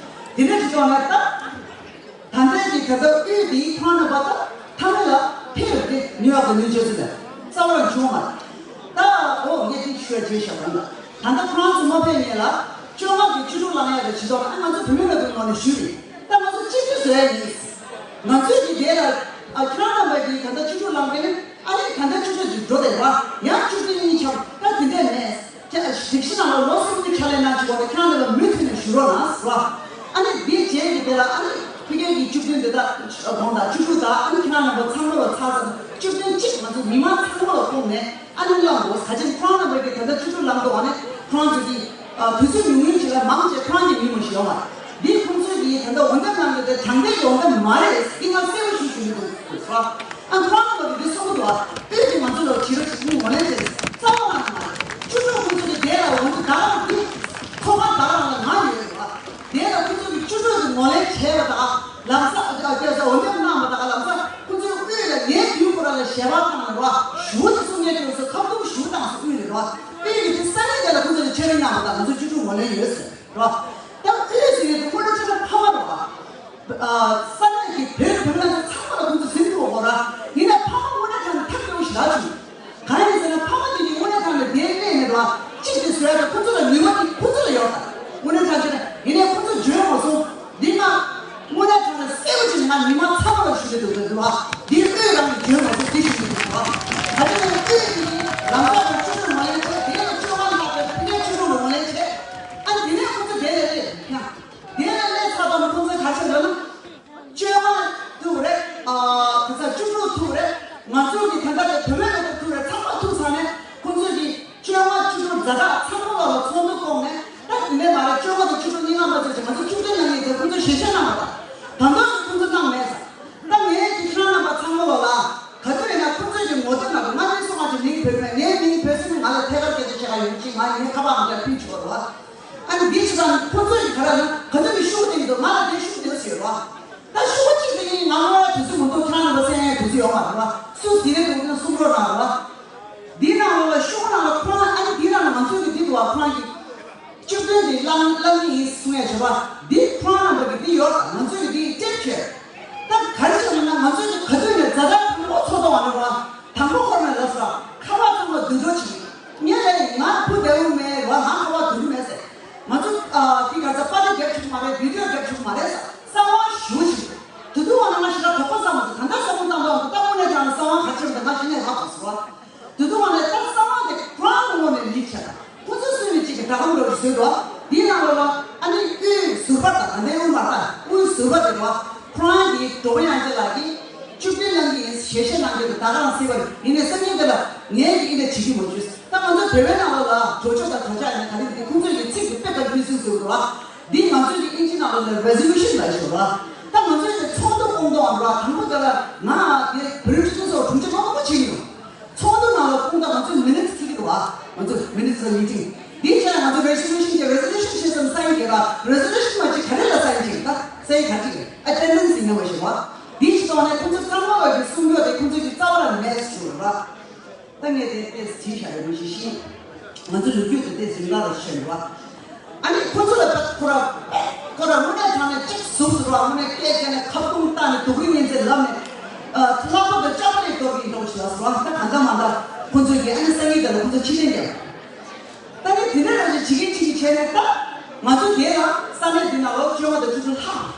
དེ་འདྲ་ཞིག་ཐོག་ནས་ད་ད་ལྟའི་གི་ད་ལྟ་དབུས་དེའི་ཐང་ན་བ་ད་ཐ་མ་ལ་ཕེབས་ཏེ་ནིའུ་ཡོག་དང་ནིའུ་ཇར་སི་ལ་རྩ་བ་རང་བྱུང་བ་མ་རེད། ད་འོ་ངས་དེ་ཞུ་བ་བརྗོད་བཞག་པ་ཡིན་ད་ད་ལྟ་ཁོ་རང་ཚོ་མ་ཕེབས་ཉེ་ལ་བཅོ་ལྔ་གི་བཅུ་དྲུག་བླང་ཡག་རེད་ཇི་ཐོག་ན་ང་ཚོ་བུད་མེད་ལ་དུ་ནང་ནས་ཞུས་རེད། ད་ང་ཚོ་གཅིག་སྒྲིལ་བཟོ་ཡ་ཡིན། ང་ཚོས་ཀྱི་དེ་ལ་ཨ་ཁྱེད་རང་རྣམ་པ་གིས་ད་ལྟ་བཅུ་དྲུག་བླངས་པས་ནི་ཨ་ནི་ད་ལྟ་བཅུ་དྲུག་ཅིག་འགྲོ་བསྡད་པ་ཡང་བཅུ་དྲུག་གཉིས་ཆགས་ད་དེ་འདྲས་མེད་ཁྱེད་སྒྲིག་གཞི་ནང་ལ་ལོ་གསུམ་གྱི་ཕྱག་ལས་གནང་བྱུང་བ་དེ་ཁྱེད་རང་རྣམ་པ་མུ་མཐུད་ནས་ཞུ་རོགས་གནང་ཟེར་བ། ཨ་ནི་དེའི་རྗེས་ཀྱི་དེ་ལ་ཨ་ནི་ཕ་གིའི་གི་བཅུ་བདུན་དེ་དག་དགོངས་དག་བཅུ་དྲུག་དག་ཨ་ནི་ཁྱེད་རང་རྣམ་པ་ཚང་མ་ལ་ཚར་ཙམ་བཅུ་བདུན་གཅིག་ང་ཚོ་མི་མང་ཚང་མ་ལ་ཕོག་ནས། ཨ་ནི་བླངས་དགོས་ས་ཆེན་ཁོ་རང་རྣམ་པ་གིས་ད་ལྟ་བཅུ་དྲུག་བླངས་འདུག་ཨ་ནི་ཁོ་རང་ཚོ་གིས་དུས་ཚོད་ཉུང་ཉུང་ཞིག་ལ་མང་ཆེ་ཁོ་རང་གི་མི་མ་ཞིག་ཡོད་མ་རེད། འདི་ཁོང་ཚོས་ཀྱིས་ད་ལྟ་འོས་འདེམས་གནང་གི་དེ་དྲང་བདེན་གྱི་འོས་འདེམས་མ་རེད་འདི་ང་གསལ་པོ་ཞིག་ཞུ་གི་འདུག་ཟེར་བ། ཨ་ཁོ་རང་རྣམ་པ་གིས་འདི་གསུང་གི་འདུག་ཨ་དབུས་ཀྱི་ང་ཚོ་ལ་བྱེད་རོགས་བྱེད་ཀྱི་ངོས་ལེན་བྱས་རྩ་བ་ནས་མ་རེད། བཅུ་དྲུག་ཁོང་ཚོ་གིས་དེ་ལ་འོས་འདེམས་ད་རང་འདི་ཚོགས་པ་ད་རང་ལ་ང་ཡོད་རེད་བ། དེ་ལ་ཁོ་ཚོ་གིས་བཅུ་དྲུག་གི་ངོས་ལེན་བྱས་པ་དང་ལམ་སང་ཨ་ཨ་ཨ་འོས་འདེམས་གནང་བ་དང་ལམ་སང་ཁོ་ཚོའི་དབུས་ལ་ངའི་དུས་ཁོ་རང་ལ་ཞལ་པར་བཏང་ནས་རོ་ཞུ་བ་དེ་གསུང་མཁན་དེ་ཚོ་ཁ་བསྡུར་ཞུ་བཏང་སོང་དབུས་ལ་རོ་དབུས་ཀྱི་དེ་ས་གནས་དེ་ལ་ཁོ་ཚོ་ལ་ཕྱག་ལས་གནང་བ་དང་ང་ཚོ་བཅུ་དྲུག་ངོས་ལེན་ཡོད་ཟེར་རོ། ད་དབུས་ཟེར་མཁན་དེ་དངོས་གནས་བྱས་ན་ཕ་མ་རོ། ས་གནས་ཀྱི་བོད་བོད་ནང་ཚང་མ་ལ་ཁོ་ཚོ་ཟིན་ཐུབ་པ་རོ། ཡིན་ན་ཕ་མ་དངོས་གནས་དྲང་ཐབས་སྐྱོ་བོ་ཞིག་རག་བྱུང་། གང་ཡིན་ཟེར་ན་ཕ་མ་དེ་གཉིས་དངོས་གནས་དྲང་ནས་བསྡད་གནས་ནས་ར་གཅིག་དེ་བཟོ་ཡ་དང་ཁོ་ཚོ་ལ་ནུས་པ་དེ་ཁོ་ཚོ་ལ་ཡོད་ད། དངོས་གནས་དྲང་བྱས་ན་ཡིན་ནའི་ཁོ་ཚོ་འཇོན་མ་སོང་། འདི་ང་དངོས་གནས་དྲང་ནས་གསལ་པོ་བྱས་ནས་ང་མི་མང་ཚང་མ་ལ་ཞུ་གི་འདུག་ཟེར་བ། འདིའི་དབུས་རང་གི་འཇོན་མ་སོང་འདི་ཞུ་གི་འདུག་ཟེར་བ། ད་ཆ་ནས་དབུས་ཀྱི་ལམ་ཁ་དང་ཆུ་ཚོད་མ་ཡིན་ཚེ་དེ་ལ་བཅོ་ལྔ་ལྷག་པའི་ཕུལ་བྱུང་ཆུ་ཚོད་ལ་ངོས་ལེན་བྱས། ཨ་ནི་དེ་ནས་ཁོ་ཚོ་དེ་ལས་རེད་ཡ། དེ་ལ་སླེབས་ཚར་དུས་ཁོང་ཚོས་ག་རེ་བྱས་འདུག་ན། བཅོ་ལྔ་ཐུག་རེད། ཨ་ག་ས་བཅུ་དྲུག་ཐུག་རེད། ང་ཚོ་གི་ད་ལྟ་དེ་བུད་མེད་ལ་ཐུག་རེད་ཚང་མ་ཐུག་ཚར་ནས་ཁོང་ཚོས་ཀྱི་བཅོ་ལྔ་བཅུ་དྲུག་ཛ་དྲག་ཚང་མ་ལ་ཚོགས་འདུ་བསྐོངས་ནས་ད་དེ་ནས་མ་རེད་བཅོ་ལྔ་དང་བཅུ་དྲུག་གཉིས་ཀ་མ་ཚད་ཅིག་ང་ཚོ་བཅུ་བདུན་ལ་ངེས་ཚེ་ཁོང་ཚོས་ཞལ་བཞེས་གནང་བ་དང་ད་དུང་ཁོང་ཚོ་གནང་མེད་ས། ད་ངས་ཀྱི་ཁྱེད་རང་རྣམ་པ་ཚང་མ་ལོ་ལ་ག་དུས་ཡིན་ན་ཁོང་ཚོས་ཀྱི་ངོ་དེབ་ནང་དུ་ང་ནི་སོང་ང་ཅིག་མིང་བོད་མེད་ངའི་མིང་བོད་ཟེར་ནས་ང་ལ་ཐད་ཀར་སྐད་ཆ་བཤད་ག་ཡོང་ཅིག་ང་ཡིན་ནའི་ཁ་པར་ང་ལ་ཕུལ་ཆོག་རོགས། ཨ་ནི་འདི་ཅི་ཙམ་ཁོ་ཚོ་ཡི་ག་ར་ལ་ག་ཚོད་ཀྱི་ཤུགས་དེ་འདུག་ང་ལ་དེ་ཤུགས་དེ་ཟེར་བ། ད་ཤུགས་གཅིག་དེ་ཡིན་ང་ལོ་ལ་དུས་ཚོད་མི་འདུག་ཁྱེད་རང་ལ་སེམས་ཡ་དུས་ཚོད་ཡོད་མ་རེད་བ། སུ་དེ་རེད་འདུག་ན་གསུང་རོགས་གནང་རོགས། འདི་ནང་ལོ་ལ་ཤུགས་ནང་ལ་ཁོ་རང་ཨ་ནི་འདི་ནང་ལ་ང་ཚོས་ཀྱི་འདི་འདུག་བ་ཁོ་རང་གི་བཅུ་བདུན་འདི་བླངས་བླངས་ཀྱི་ཡིན་གསུང་ཡ་བྱེད་བ་འདི་ཁོ་རང་རྣམ་པ་གི་འདི་ཡོད་ང་ཚོས་ཀྱི་འདི་ལྟེབ་བྱས། ད་ག་རེ་བྱས་ན་ང་ཚོས་ཀྱི་ག་དུས་ནས་ཛ་དྲག་དང་པོ་ཚོགས་གཏོང་བ་ནི་རོ། དང་པོ་ཁོ་རང་ལ་ཟ་ཁ་པར་ཚང་མ་བསྡུ་འགྲོ་བྱེད། ངས་ལས་ང་བུ་བདེ་བོ་མེད་རོ་ང་ཁ་པར་བསྡུ་གི་མེད་ཟེར། ང་ཚོ་ཨ་དེ་ག་ཚ་པར་ཏི་རྒྱབ་ཆོག་མ་རེད་བི་ཌི་ཡོ་རྒྱབ་ཆོག་མ་རེད་ས་གསང་བ་ཞུ་ཞིག་དུ་དུ་བ་ན་ང་ཞེ་དྲག་དོགས་པ་ཟ་མ་ཟ་ད་ལྟ་ས་ཁོང་བཏང་བ་ད་ལྟ་དངོས་གནས་དྲང་གསང་བ་ག་ཆེར་འདི་ང་ཞེ་ནས་ཧ་གོ་སོང་བ། དུ་དུ་བ་ནས་ད་གསང་བ་དེ་ཁོ་རང་གི་ངོ་ནས་ལིག་བྱས་ད་ཁོ་ཚོ་སུ་ནས་གཅིག་གི་ད་གམ་རོ་བཟོས་འདུག་བ་འདིའི་ནང་ལོགས་ལ་ཨ་ནི་དབུས་ཟུར་པ་དང་ད་ལྟའི་དབུས་མ་ད་དབུས་ཟུར་པ་དེ་འདུག་བ་ཁོ་རང་གི་འགྲོ་བ་ཡང་ཅེ་ལགས་ཀྱིས་བཅུ་བདུན་གནང་གི་ཡིན་ཞལ་བཞེས་གནང་གི་འདུག་ད་ག་རང་སྲིད་པ་རེད་ཡིན་ནའི་སང་ཉིན་དེ་ལ་ངས་ཀྱི་ཨི་འདྲ་བྱེད་ཀྱི་མ་བྱུང་། ད་ང་ཚོ་བོད་པའི་ནང་ལོགས་ལ་གྲོས་ཆོད་དང་གྲོས་འཆར་ཡིན་ན་ག་རེ་འདི་ཁོང་ཚོས་ཀྱི་ཚིག་དེ་དཔེ་ཀོན་ཕུ་ཛིང་ཟེར་བ་འདི་ང་ཚོས་ཀྱི་ཨིན་ཇི་ནང་ལོགས་ལ་རེ་ཟོ་ལུ་ཤན་ལབ་ཤོག་ར། ད་ང་ཚོས་ཀྱི་ཚོགས་འདུ་སྐོང་དོགས་ར་དང་པོ་དེ་ལ་ང་དེ་བྷི་རི་ཊི་ཤན་སོགས་དྲུང་ཆེ་མང་པོ་ཕྱིན་ཡོད། ཚོགས་འདུ་ནང་ལ་སྐོང་དོགས་ང་ཚོས་མི་ནི་ཊི་ཁྲི་གི་བ། ང་ཚོ་minister meeting འདིའི་ཆ་ང་ཚོ་resolution གྱི་resolution བྱེད་ཙམ་sign བྱེད་ལ་resolution མ་བྱེད་ག་རེ་ལ་sign བྱེད་ད་sign ག་ཅིག་attendance ཡིན་ན་མ་ཞིག་བ། འདིའི་ཆ་ཐོག་ནས་ཁོང་ཚོ་ཚང་མ་བ་གི་གསུང་རྒྱུ་དེ་ཁོང་ཚོ་གི་རྩ་བ་ལ་མེད་ཞུ་ར། ད་ངས་དེ་ཏེས་བྲིས་བཞག་ཡོད་མ་ཤེས་ཤིང་། ང་ཚོ་ལོ་རྒྱུས་དེ་ཏེས་རིང་ལ་ར་ཤེས་ར། ཨ་ནི་ཁོ་ཚོ་ལ་ད་ཁོ་ར་ཁོ་ར་དངོས་གནས་དྲང་ནས་གཅིག་ཟུག་ཟུག་ར་དངོས་གནས་སྐད་རྒྱག་ནས་ཁ་བརྡུང་བཏང་ནས་སྡུག་རུས་ངན་ཚད་ལབ་ནས། ལྷག་པར་དུ་ལྕགས་རིགས་གཏོར་གྱི་འགྲོ་ཞིག་ལ་སོ་ད་གང་ལྟར་མ་ལྟར་ཁོ་ཚོས་ཀྱི་ཨ་ནི་སང་ཉིན་དེ་ལ་ཁོ་ཚོ་ཕྱིར་འཐེན་རྒྱབ། ད་ནི་དེ་འདྲ་རང་བཞིན་བྱེད་ཀྱིན་བྱེད་ཀྱིན་བྱས་ནས་ད་ང་ཚོ་དེ་ལ་ས་གནས་འདི་ནང་ལོ་བཅོ་ལྔ་དང་བཅུ་དྲུག་ལྷག་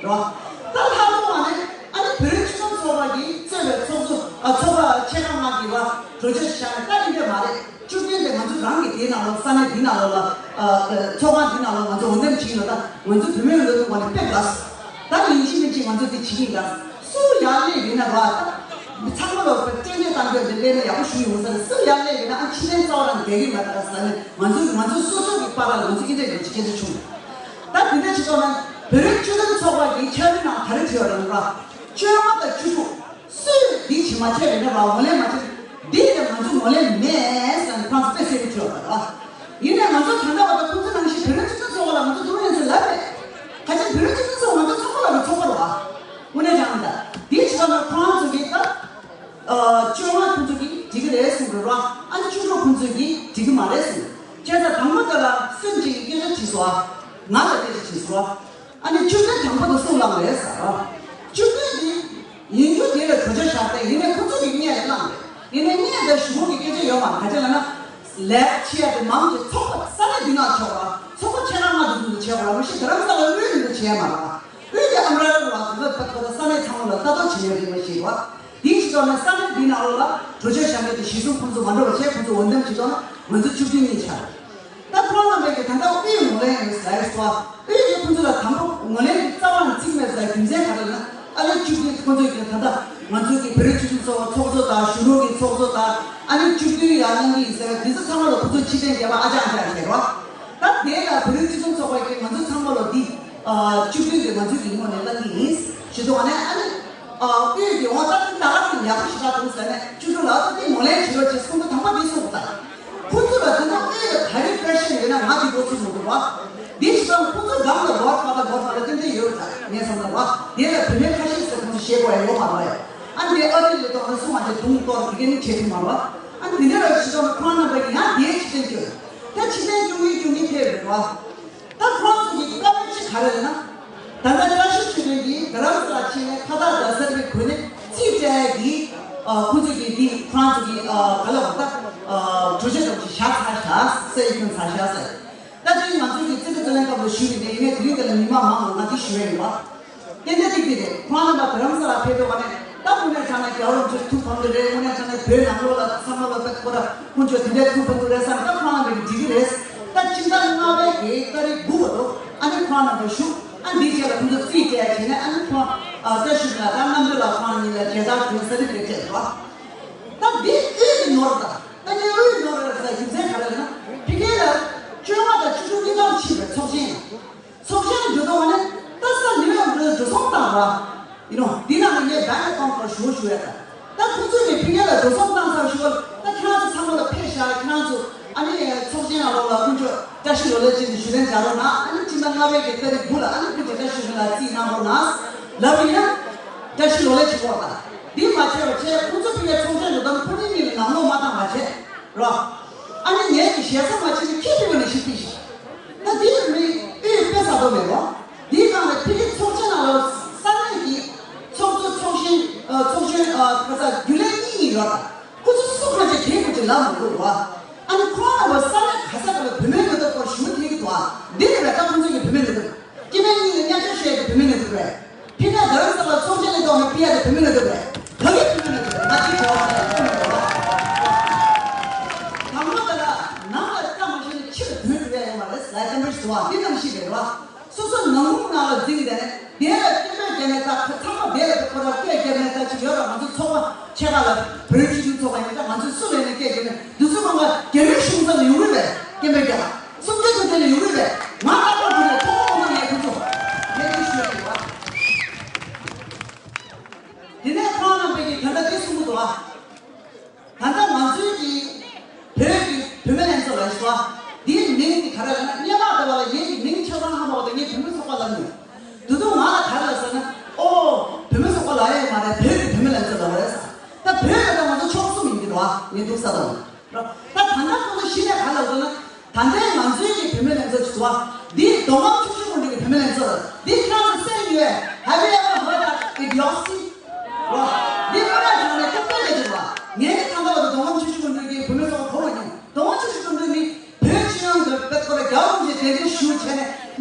རེད་བ། ད་ལྷག་འདུག་བ་ནས་ཨ་ནི་བོད་རིགས་སྤྱི་མཐུན་ཚོགས་པ་གིས་གཙོས་པའི་ཚོགས་གཙོ་ཨ་ཚོགས་པ་ཆེ་ཁག་ལྔ་གིས་བ་གྲོས་ཆོད་བཞག་ནས་ད་ཡིན་པས་མ་རེད། བཅུ་བདུན་དེ་ང་ཚོ་རང་གི་དེའི་ནང་ལོ་ས་གནས་འདི་ནང་ལོ་ལ་ཨ་ཚོགས་ཁང་འདི་ནང་ལོ་ང་ཚོ་འོས་འདེམས་བྱེད་ཀྱི་ཡོད་ད་ང་ཚོ་བུད་མེད་འོས་བསྡུ་ལ་དཔེ་དགའ། ད་ཡིན་གཅིག་མིན་གཅིག་ང་ཚོ་འདི་བྱེད་ཀྱི་ཡིན་ད། སུ་ཡར་སླེབས་ཡིན་ན་ར་ད། ཚང་མ་ལ་སྐྱོན་བརྗོད་བཏང་རྒྱུ་འདི་སླེབས་ན་ཡག་པོ་ཞུ་ཡོང་ས་རེད། སུ་ཡར་སླེབས་ཡིན་ན་ཨ་ཕྱི་ནས་རྩ་བ་རང་འགལ་གྱི་མ་རེད་ཟེར་ནས་ང་ཚོ་ང་ཚོ་སོ་སོ་གི་པར་ལ་ང་ཚོ་ཨིན་ཏེ་ཡོད་ཅེས་སྐད་ཆ་བྱུང་། ད་དེ་འདྲ་བྱེད་ཐོག་ན་བོད་རིགས་སྤྱི་མཐུན་ཚོགས་པ་གི་ཁྱབ་མི་ནང་ག་རེ་བྲིས་པ་རེད་ལ། བཅོ་ལྔ་དང་བཅུ་དྲུག་སུས་འདི་བྱེད་མ་བྱས་རེད་ན་ར་ངོས་ལེན་མ་བྱས། འདི་ལས་ང་ཚོ་ངོས་ལེན་མེད་ཟེར་ནས་ཁོང་ཚོ་དཔེ་གསལ་པོ་བྲིས་པ་རེད། ཡིན་ནའི་ང་ཚོ་ད་ལྟ་བར་དུ་ཁོང་ཚོ་ནང་བཞིན་བོད་རིགས་སྤྱི་མཐུན་ཚོགས་པ་ལ་ང་ཚོ་ཐུགས་སྣང་ཆེ་ལབ་པས། ཁ་ཆེ་བོད་རིགས་སྤྱི་མཐུན་ཚོགས་པ་ང་ཚོ་ཚོགས་པ་ལ་ཚོགས་པ་རེད་བ། དངོས་གནས་དྲང་གནས་འདི་བྱས་ན་ཁོང་ཚོ་གིས་ད་བཅོ་ལྔ་ཁོང་ཚོ་གིས་འགྲིག་གི་རེད་གསུངས་རེད་བ། ཨ་ནི་བཅུ་དྲུག་ཁོང་ཚོ་གིས་འགྲིག་གི་མ་རེད་གསུངས། བྱས་ཙང་དང་པོ་དེ་ལ་སུན་ཅིག་གིས་སྐད་ཆ་དྲིས་སོང་ཨ། ང་ལ་སྐད་ཆ་དྲིས་སོང་ཨ། ཨ་ནི་བཅུ་བདུན་དང་པོ་དེ་སུ་བླངས་རེད་ཟེར་བ། བཅུ་བདུན་དེ་ཡིན་རྒྱུ་དེ་ལ་གྲོས་ཆོད་བཞག་སྟེ་ཡིན་ནའི་ཁོང་ཚོ་གིས་སྔོན་ལ་བླངས་རེད། ཡིན་ནའི་སྔོན་དེ་ཞུ་གི་སྐད་ཆ་ཡོད་མ་རེད། ག་ཅི་ལབ་ན། ལས་བྱེད་ཡ་དེ་མང་གི་ཚོགས་པ་ས་གནས་འདི་ནང་ཆོག་ར། ཚོགས་པ་ཆེ་ཁག་ལྔ་དེ་ཚོ་དུ་ཆོག་ར། མི་ཤི་དྷ་རམ་ས་ལ་དངུལ་དེ་ཚོ་བྱས་མ་ར། དབུས་ཀྱི་ཨམ་ར་ལ་ར་ཚོ་ལ་ད་ཁོ་ད་ས་གནས་ཚང་མ་ལ་ལྟ་རྟོག་བྱེད་ཡ་རེད་མ་ཤེས་བ། དེའི་ཕྱི་ཐོག་ནས་ས་གནས་འདི་ནང་ལོགས་ལ་གྲོས་ཆོད་བཞག་མཁན་དེ་གཞི་བཟུང་ཁོང་ཚོ་མ་འགྲོ་བ་བྱས་ཁོང་ཚོ་འོས་འདེམས་བྱེད་ཐོག་ན་ང་ཚོ་བཅུ་བདུན་གཉིས་ཆགས། ད་ཁོང་རྣམ་པས་ཀྱི་ད་ལྟ་དབུས་ངོས་ལེན་ཡོད་ཟེར་སོ། དབུས་ཀྱི་ཁོང་ཚོ་ལ་དང་པོ་ངོས་ལེན་གྱི་རྩ་བ་ནས་བརྩིས་མེད་ཟེར་རྒྱུ་མཚན་ག་རེ་ལབ་ན། ཨ་ལས་བཅུ་བདུན་ཁོང་ཚོས་ཀྱི་ད་ལྟ་ང་ཚོ་གི་བོད་རིགས་སྤྱི་མཐུན་ཚོགས་པ་ཚོགས་གཙོ་དང་གཞུང་གི་ཚོགས་གཙོ་དང་ཨ་ནི་བཅུ་བདུན་ཡར་གནང་གི་ཡིན་ཟེར་བ་དེ་ཚོ་ཚང་མ་ལ་ཁོང་ཚོས་ཕྱིར་འཐེན་རྒྱབ་པ་ཨ་ཅག་ཨ་ཅག་བྱས་རོགས། ད་དེ་ལ་བོད་རིགས་སྤྱི་མཐུན་ཚོགས་པ་གིས་ང་ཚོ་ཚང་མ་ལ་འདི་བཅུ་བདུན་དེ་ང་ཚོའི་གི་ངོས་ནས་གནང་གི་ཡིན་ཞུ་དུས་ཨ་ནི་ཨ་ནི་དབུས་ཀྱི་འོ་ད་འདི་ད་ག་ཡག་པོ་ཞིག་ཆགས་འདུག་ཟེར་ནས་བཅུ་དྲུག་ལ་ད་འདི་ངོས་ལེན་བྱེད་རོགས་ཅེས་གསུང་དུས་དང་པོ་འདི་གསུངས་པ་དང་། ཁོ་ཚོ་ལ་དེ་ཚོ་ཨེ་ལ་ག་རེ་པེ་ཤན་ཡོད་ན་ང་དེ་འགོ་ཚུགས་མི་འདུག་བ། འདི་ཞིག་དང་ཁོ་ཚོ་སྒང་ལ་སྒོར་ཁ་ལ་སྒོར་ཁ་ལ་ཏན་ཏན་ཡོད་ཙང་ངས་བསམ་ན་བ། དེ་ལ་བུད་མེད་ཁ་ཤས་ཟེར་ཁོ་ཚོ་ཤེས་དགོས་ཡ་ཡོད་མ་རེད་བ། ཨ་འདི་ཨ་རི་ལ་གཏོགས་ན་སོང་བ་དེ་དུང་གཏོར་དེ་ག་ནི་བྱེད་ཐུབ་མ་རེད་བ། ཨ་འདི་འདྲ་ར་ཞིག་དང་ཁོང་རྣམ་པ་ཡིན་ཡང་དེའི་ཕྱི་རྟེན་བཅོལ། ད་ཕྱི་རྟེན་བཅོལ་གྱིན་བཅོལ་གྱིན་ཕེབས་རེད་བ། ད་ཁོང་ཚོ་གི་དཀའ་ངལ་གཅིག་ག་རེ་རེད་ན། ད་ལྟ་བཀྲ་ཤིས་ཆོས་སྒྲོན་གྱིས་རྡ་རམ་ས་ལ་ཕྱིན་ནས་ཁ་བཏགས་དང་གསེར་པའི་གོས་ནས་རྩིས་སྤྲད་ཡས་ཀྱི་ཁོང་ཚོ་གི་དེ་ཁོ་རང་ཚོ་གི་ག་ལ་བ་ད་གྲོས་ཆོད་ཙམ་ཞིག་བཞག་ཚར་བཞག་ཟེར་ཡི་ཁྱོན་ཚར་བཞག་ཟེར། ད་དེ་ང་ཚོ་གི་རྩིས་ཁ་རྩིས་ལེན་སྐབས་ལ་ཞུས་པ་དེ་ཡིན་ནའི་དེ་རིང་འདི་ལ་མི་མང་མང་ང་འདི་ཞུ་ཡ་ཡིན་པ། ཏན་ཏན་ཏིག་ཏིག་རེད། ཁོང་རྣམ་པ་རྡ་རམ་ས་ལ་ཕེབས་དུས་ནས་ད་དངོས་གནས་དྲང་གནས་རྒྱལ་བ་རིན་པོ་ཆེ་ཐུགས་ཕམ་གི་རེད། དངོས་གནས་དྲང་གནས་བོད་ནང་ལོགས་ལ་ཚང་མ་ལ་ད་ཁོ་ར་དཀོན་མཆོག་དེ་འདྲའི་ཐུགས་ཕམ་གི་རེད་བསམ་ད་ཁོང་རྣམ་པས་འགྲིག་གི་རེད། ད་སྤྱི་ཟླ་ལྔ་པའི་གི་ཏ་རིག་དགུ་བར་དུ་ཨ་ནི་ཁོང་རྣམ་པ་བཞུགས། ཨ་འདིའི་རྗེས་ལ་ཁོང་ཚོ་རྩིས་སྤྲད་བྱས་ནས་ཨ་ནི་ཁོང་ཨ་བཀྲ་ཤིས་ལ་ད་རྣམ་གྲོལ་ལ་ཁོང་གཉིས་ལ་མཇལ་དར་སྒྲོན་ས་རིག་རེད་བྱས་འདུག་ད་འདི་དབུས་ཀྱི་ནོར་དང་ད་ངས་དབུས་ནོར་རེད་ཟེར་རྒྱུ་མཚན་ག་རེ་རེད་ན། ཕ་གི་ལ་བཅོ་ལྔ་དང་བཅུ་དྲུག་གཉིས་ཀར་ཕྱིན་པའི་ཚོགས་ཆེན། ཚོགས་ཆེན་འགྲོ་དུས་ཨ་ནི་ད་ས་ནིའུ་ཡོག་འགྲོ་འགྲོ་སོང་བཏང་ར། ཡིན་ནོ། འདི་ནང་ནས་ངས་བྷེང་ཨེ་ཀའུན་ཊི་ནང་ཞུ་ཞུ་ཡ་ད། ད་ཁོང་ཚོས་ནས་ཕ་གི་ལ་འགྲོ་སོང་བཏང་ཚར་ཞུ་བ་ད་ཁྱེད་རང་ཚོ་ཚང་མ་ལ་ཕེབས་བཞག་ཁྱེད་རང་ཚོ་ཨ་ནི་ཚོགས་ཆེན་ནང་ལོགས་ལ་དཀོན་མཆོག་བཀྲ་ཤིས་ལོ་ལེགས་བྱས་ནས་ཞུ་ལན་མཇལ་རོགས་གནང་། ཨ་ནི་སྤྱི་ཟླ་ལྔ་པའི་གི་ཏ་རིག་དགུ་ལ་ཨ་ནི་དཀོན་མཆོག་བཀྲ་ཤིས་ལོ་ལ་རྩིས་གནང་རོགས་གནང་ལབ་ཡིན་ན། བཀྲ་ཤིས་ལོ་ལེགས་བྱེད་རོགས་གནང་། འདི་མ་བྱས་པ་བྱས་ཁོང་ཚོ་ཕ་གིའི་ཚོགས་ཆེན་འགྲོ་དུས་ཁོ་གཉིས་གཉིས་ལ་ནང་ལོགས་མ་བཏང་བ་བྱས་རོགས། ཨ་ནི་ངས་ཀྱི་ཞེ་ས་མ་བྱས་ནས་ཁྱི་ཕི་བ་ནས་ཤི་ཕི་ཞིག་ད་དེ་མི་ཨེ་དཔེ་ཟ་དོ་མེད་རོ། དེའི་སྒང་ལ་ཕ་གི་ཚོགས་ཆེན་ནང་ལ་ས་གནས་ཀྱི་ཚོགས་གཙོ་ཚོགས་གཞོན་ཚོགས་གཞོན་ག་ས་རྒྱུན་ལས་གཉིས་གཉིས་ཡོད་ད། ཁོ་ཚོ་སུ་ཁ་ཅིག་གིས་ཁོ་ཅིག་ལབ་མི་དགོས་རོ། ཨ་ནི་ཁོ་རང་ལ་ས་གནས་ག་ས་ག་ལ་བུད་མེད་ནུས་སྟོབས་སྐོར་ཞུ་ཐེངས་དུ་ཨ་འདི་རེད་པས། ད་ཁོ་ཚོ་གི་བུད་མེད་ནུས་སྟོབས། སྐྱེ་དམན་གཉིས་ལ་མཉམ་ཞུགས་བྱས་ཏེ་བུད་མེད་ནས་འདུག་རེད། ཕི་ནས་རྡ་རམ་ས་ལ་ཚོགས་ཆེན་ནས་ཐོག་ནས་ཕི་ཡ་དེ་བུད་མེད་ནས་འདུག་རེད། ད་གི་བུད་མེད་ནས་འདུག་རེད། ང་ཅིག་གོ་བ་ཁྱེད་ཀྱི་བུད་མེད་ནས་འདུག་རེད། དང་པོ་དེ་ལ་ནང་ལ་བཀྲ་མ་ཤིས་ནས་ཕྱི་ལ་བུད་མེད་འགྲོ་ཡ་ཡོད་མ་རེད་ལ་བསྟན་པ་ཞིག་འདུག་ཨ་འདི་ནང་བཞིན་རེད་བ། སོ་སོ་ནང་ཁུལ་ནང་ལ་འཛིང་དེ་ནས་དེ་ལ་སྐད་འབོད་རྒྱག་མེད་ད་ཁོ་ཚང་མ་དེ་ལ་ཁོ་ར་སྐད་རྒྱག་མེད་ད་ཅིག་ཡོད་ར། ང་ཚོ་ཚོགས་པ་ཆེ་ཁག་ལ་བོད་རིགས་སྤྱི་མཐུན་ཚོགས་པ་ཡིན་ད་ང་ཚོས་སུ་ལས་ནས་སྐད་རྒྱག་མེད་འདུག་ཚོད་མང་ག་རྒྱ་མིའི་གཞུང་ཚབ་ལ་ཡོང་གི་རེད། སྐད་འབོད་རྒྱག་སུམ་བརྒྱ་དང་དེ་ལས་ཡོང་གི་རེད། ང་ལྟ་སྐོར་དེ་ལས་ཐོག་མ་ཐོག་མ་ངས་ཁོ་ཚོ་ལས་དེ་ཞུ་ཡ་ཡོད་བ། དེ་ནས་ཁོང་རྣམ་པས་ཀྱིས་ད་ལྟ་དེ་གསུང་གི་འདུག་ཨ། ད་ལྟ་ང་ཚོའི་གི་བོད་ཀྱི་བུད་ དུས་ཐུང་ང་ལ་ག་རེ་ལབ་ཟེར་ན། ཨོ། བུད་མེད་ཚོགས་པ་ལབ་ཡ་མ་རེད། བོད་ཀྱི་བུད་མེད་ལྷན་ཚོགས་ལབ་པ་རེད་ཟེར། ད་བོད་ལ་ད་ང་ཚོ་ཕྱོགས་གསུམ་ཡིན་གྱི་རེད་བ། ངས་འདུག་ས་དང་རོ། ད་ད་ལྟ་ཁོ་ཚོ་གཞི་ནས་ག་རེ་ལབ་ཟེར་ན། ད་ལྟའི་ང་ཚོའི་གི་བུད་མེད་ལྷན་ཚོགས་ཀྱི་འདུག་བ། འདི་མདོ་ཁམས་ཆུ་བཞི་སྒང་དྲུག་གི་བུད་མེད་ལྷན་ཚོགས་རེད། འདི་ཁྱེད་རང་ཚོ་གསན་ཡོད། Have you ever heard that idiocy? རོ། འདི་དངོས་གནས་དྲང་གནས་སྐྱོ་སྐྱོ་ལས་བྱུང་བ། ངས་ནི་ད་ལྟ་བར་དུ་མདོ་ཁམས་ཆུ་བཞི་སྒང་དྲུག་གི་བུད་མེད་ཚོགས་པ་གོ་མ་མྱོང་། མདོ་ཁམས་ཆུ་བཞི་སྒང་དྲུག་ནི། བོད་སྤྱི་ཡོངས་ཀྱི་དཔེ་ཁོ་ར་རྒྱལ་བ་རིན་པོ་ཆེ་དྲན་རྟེན་ཞུ་བྱས་ནས།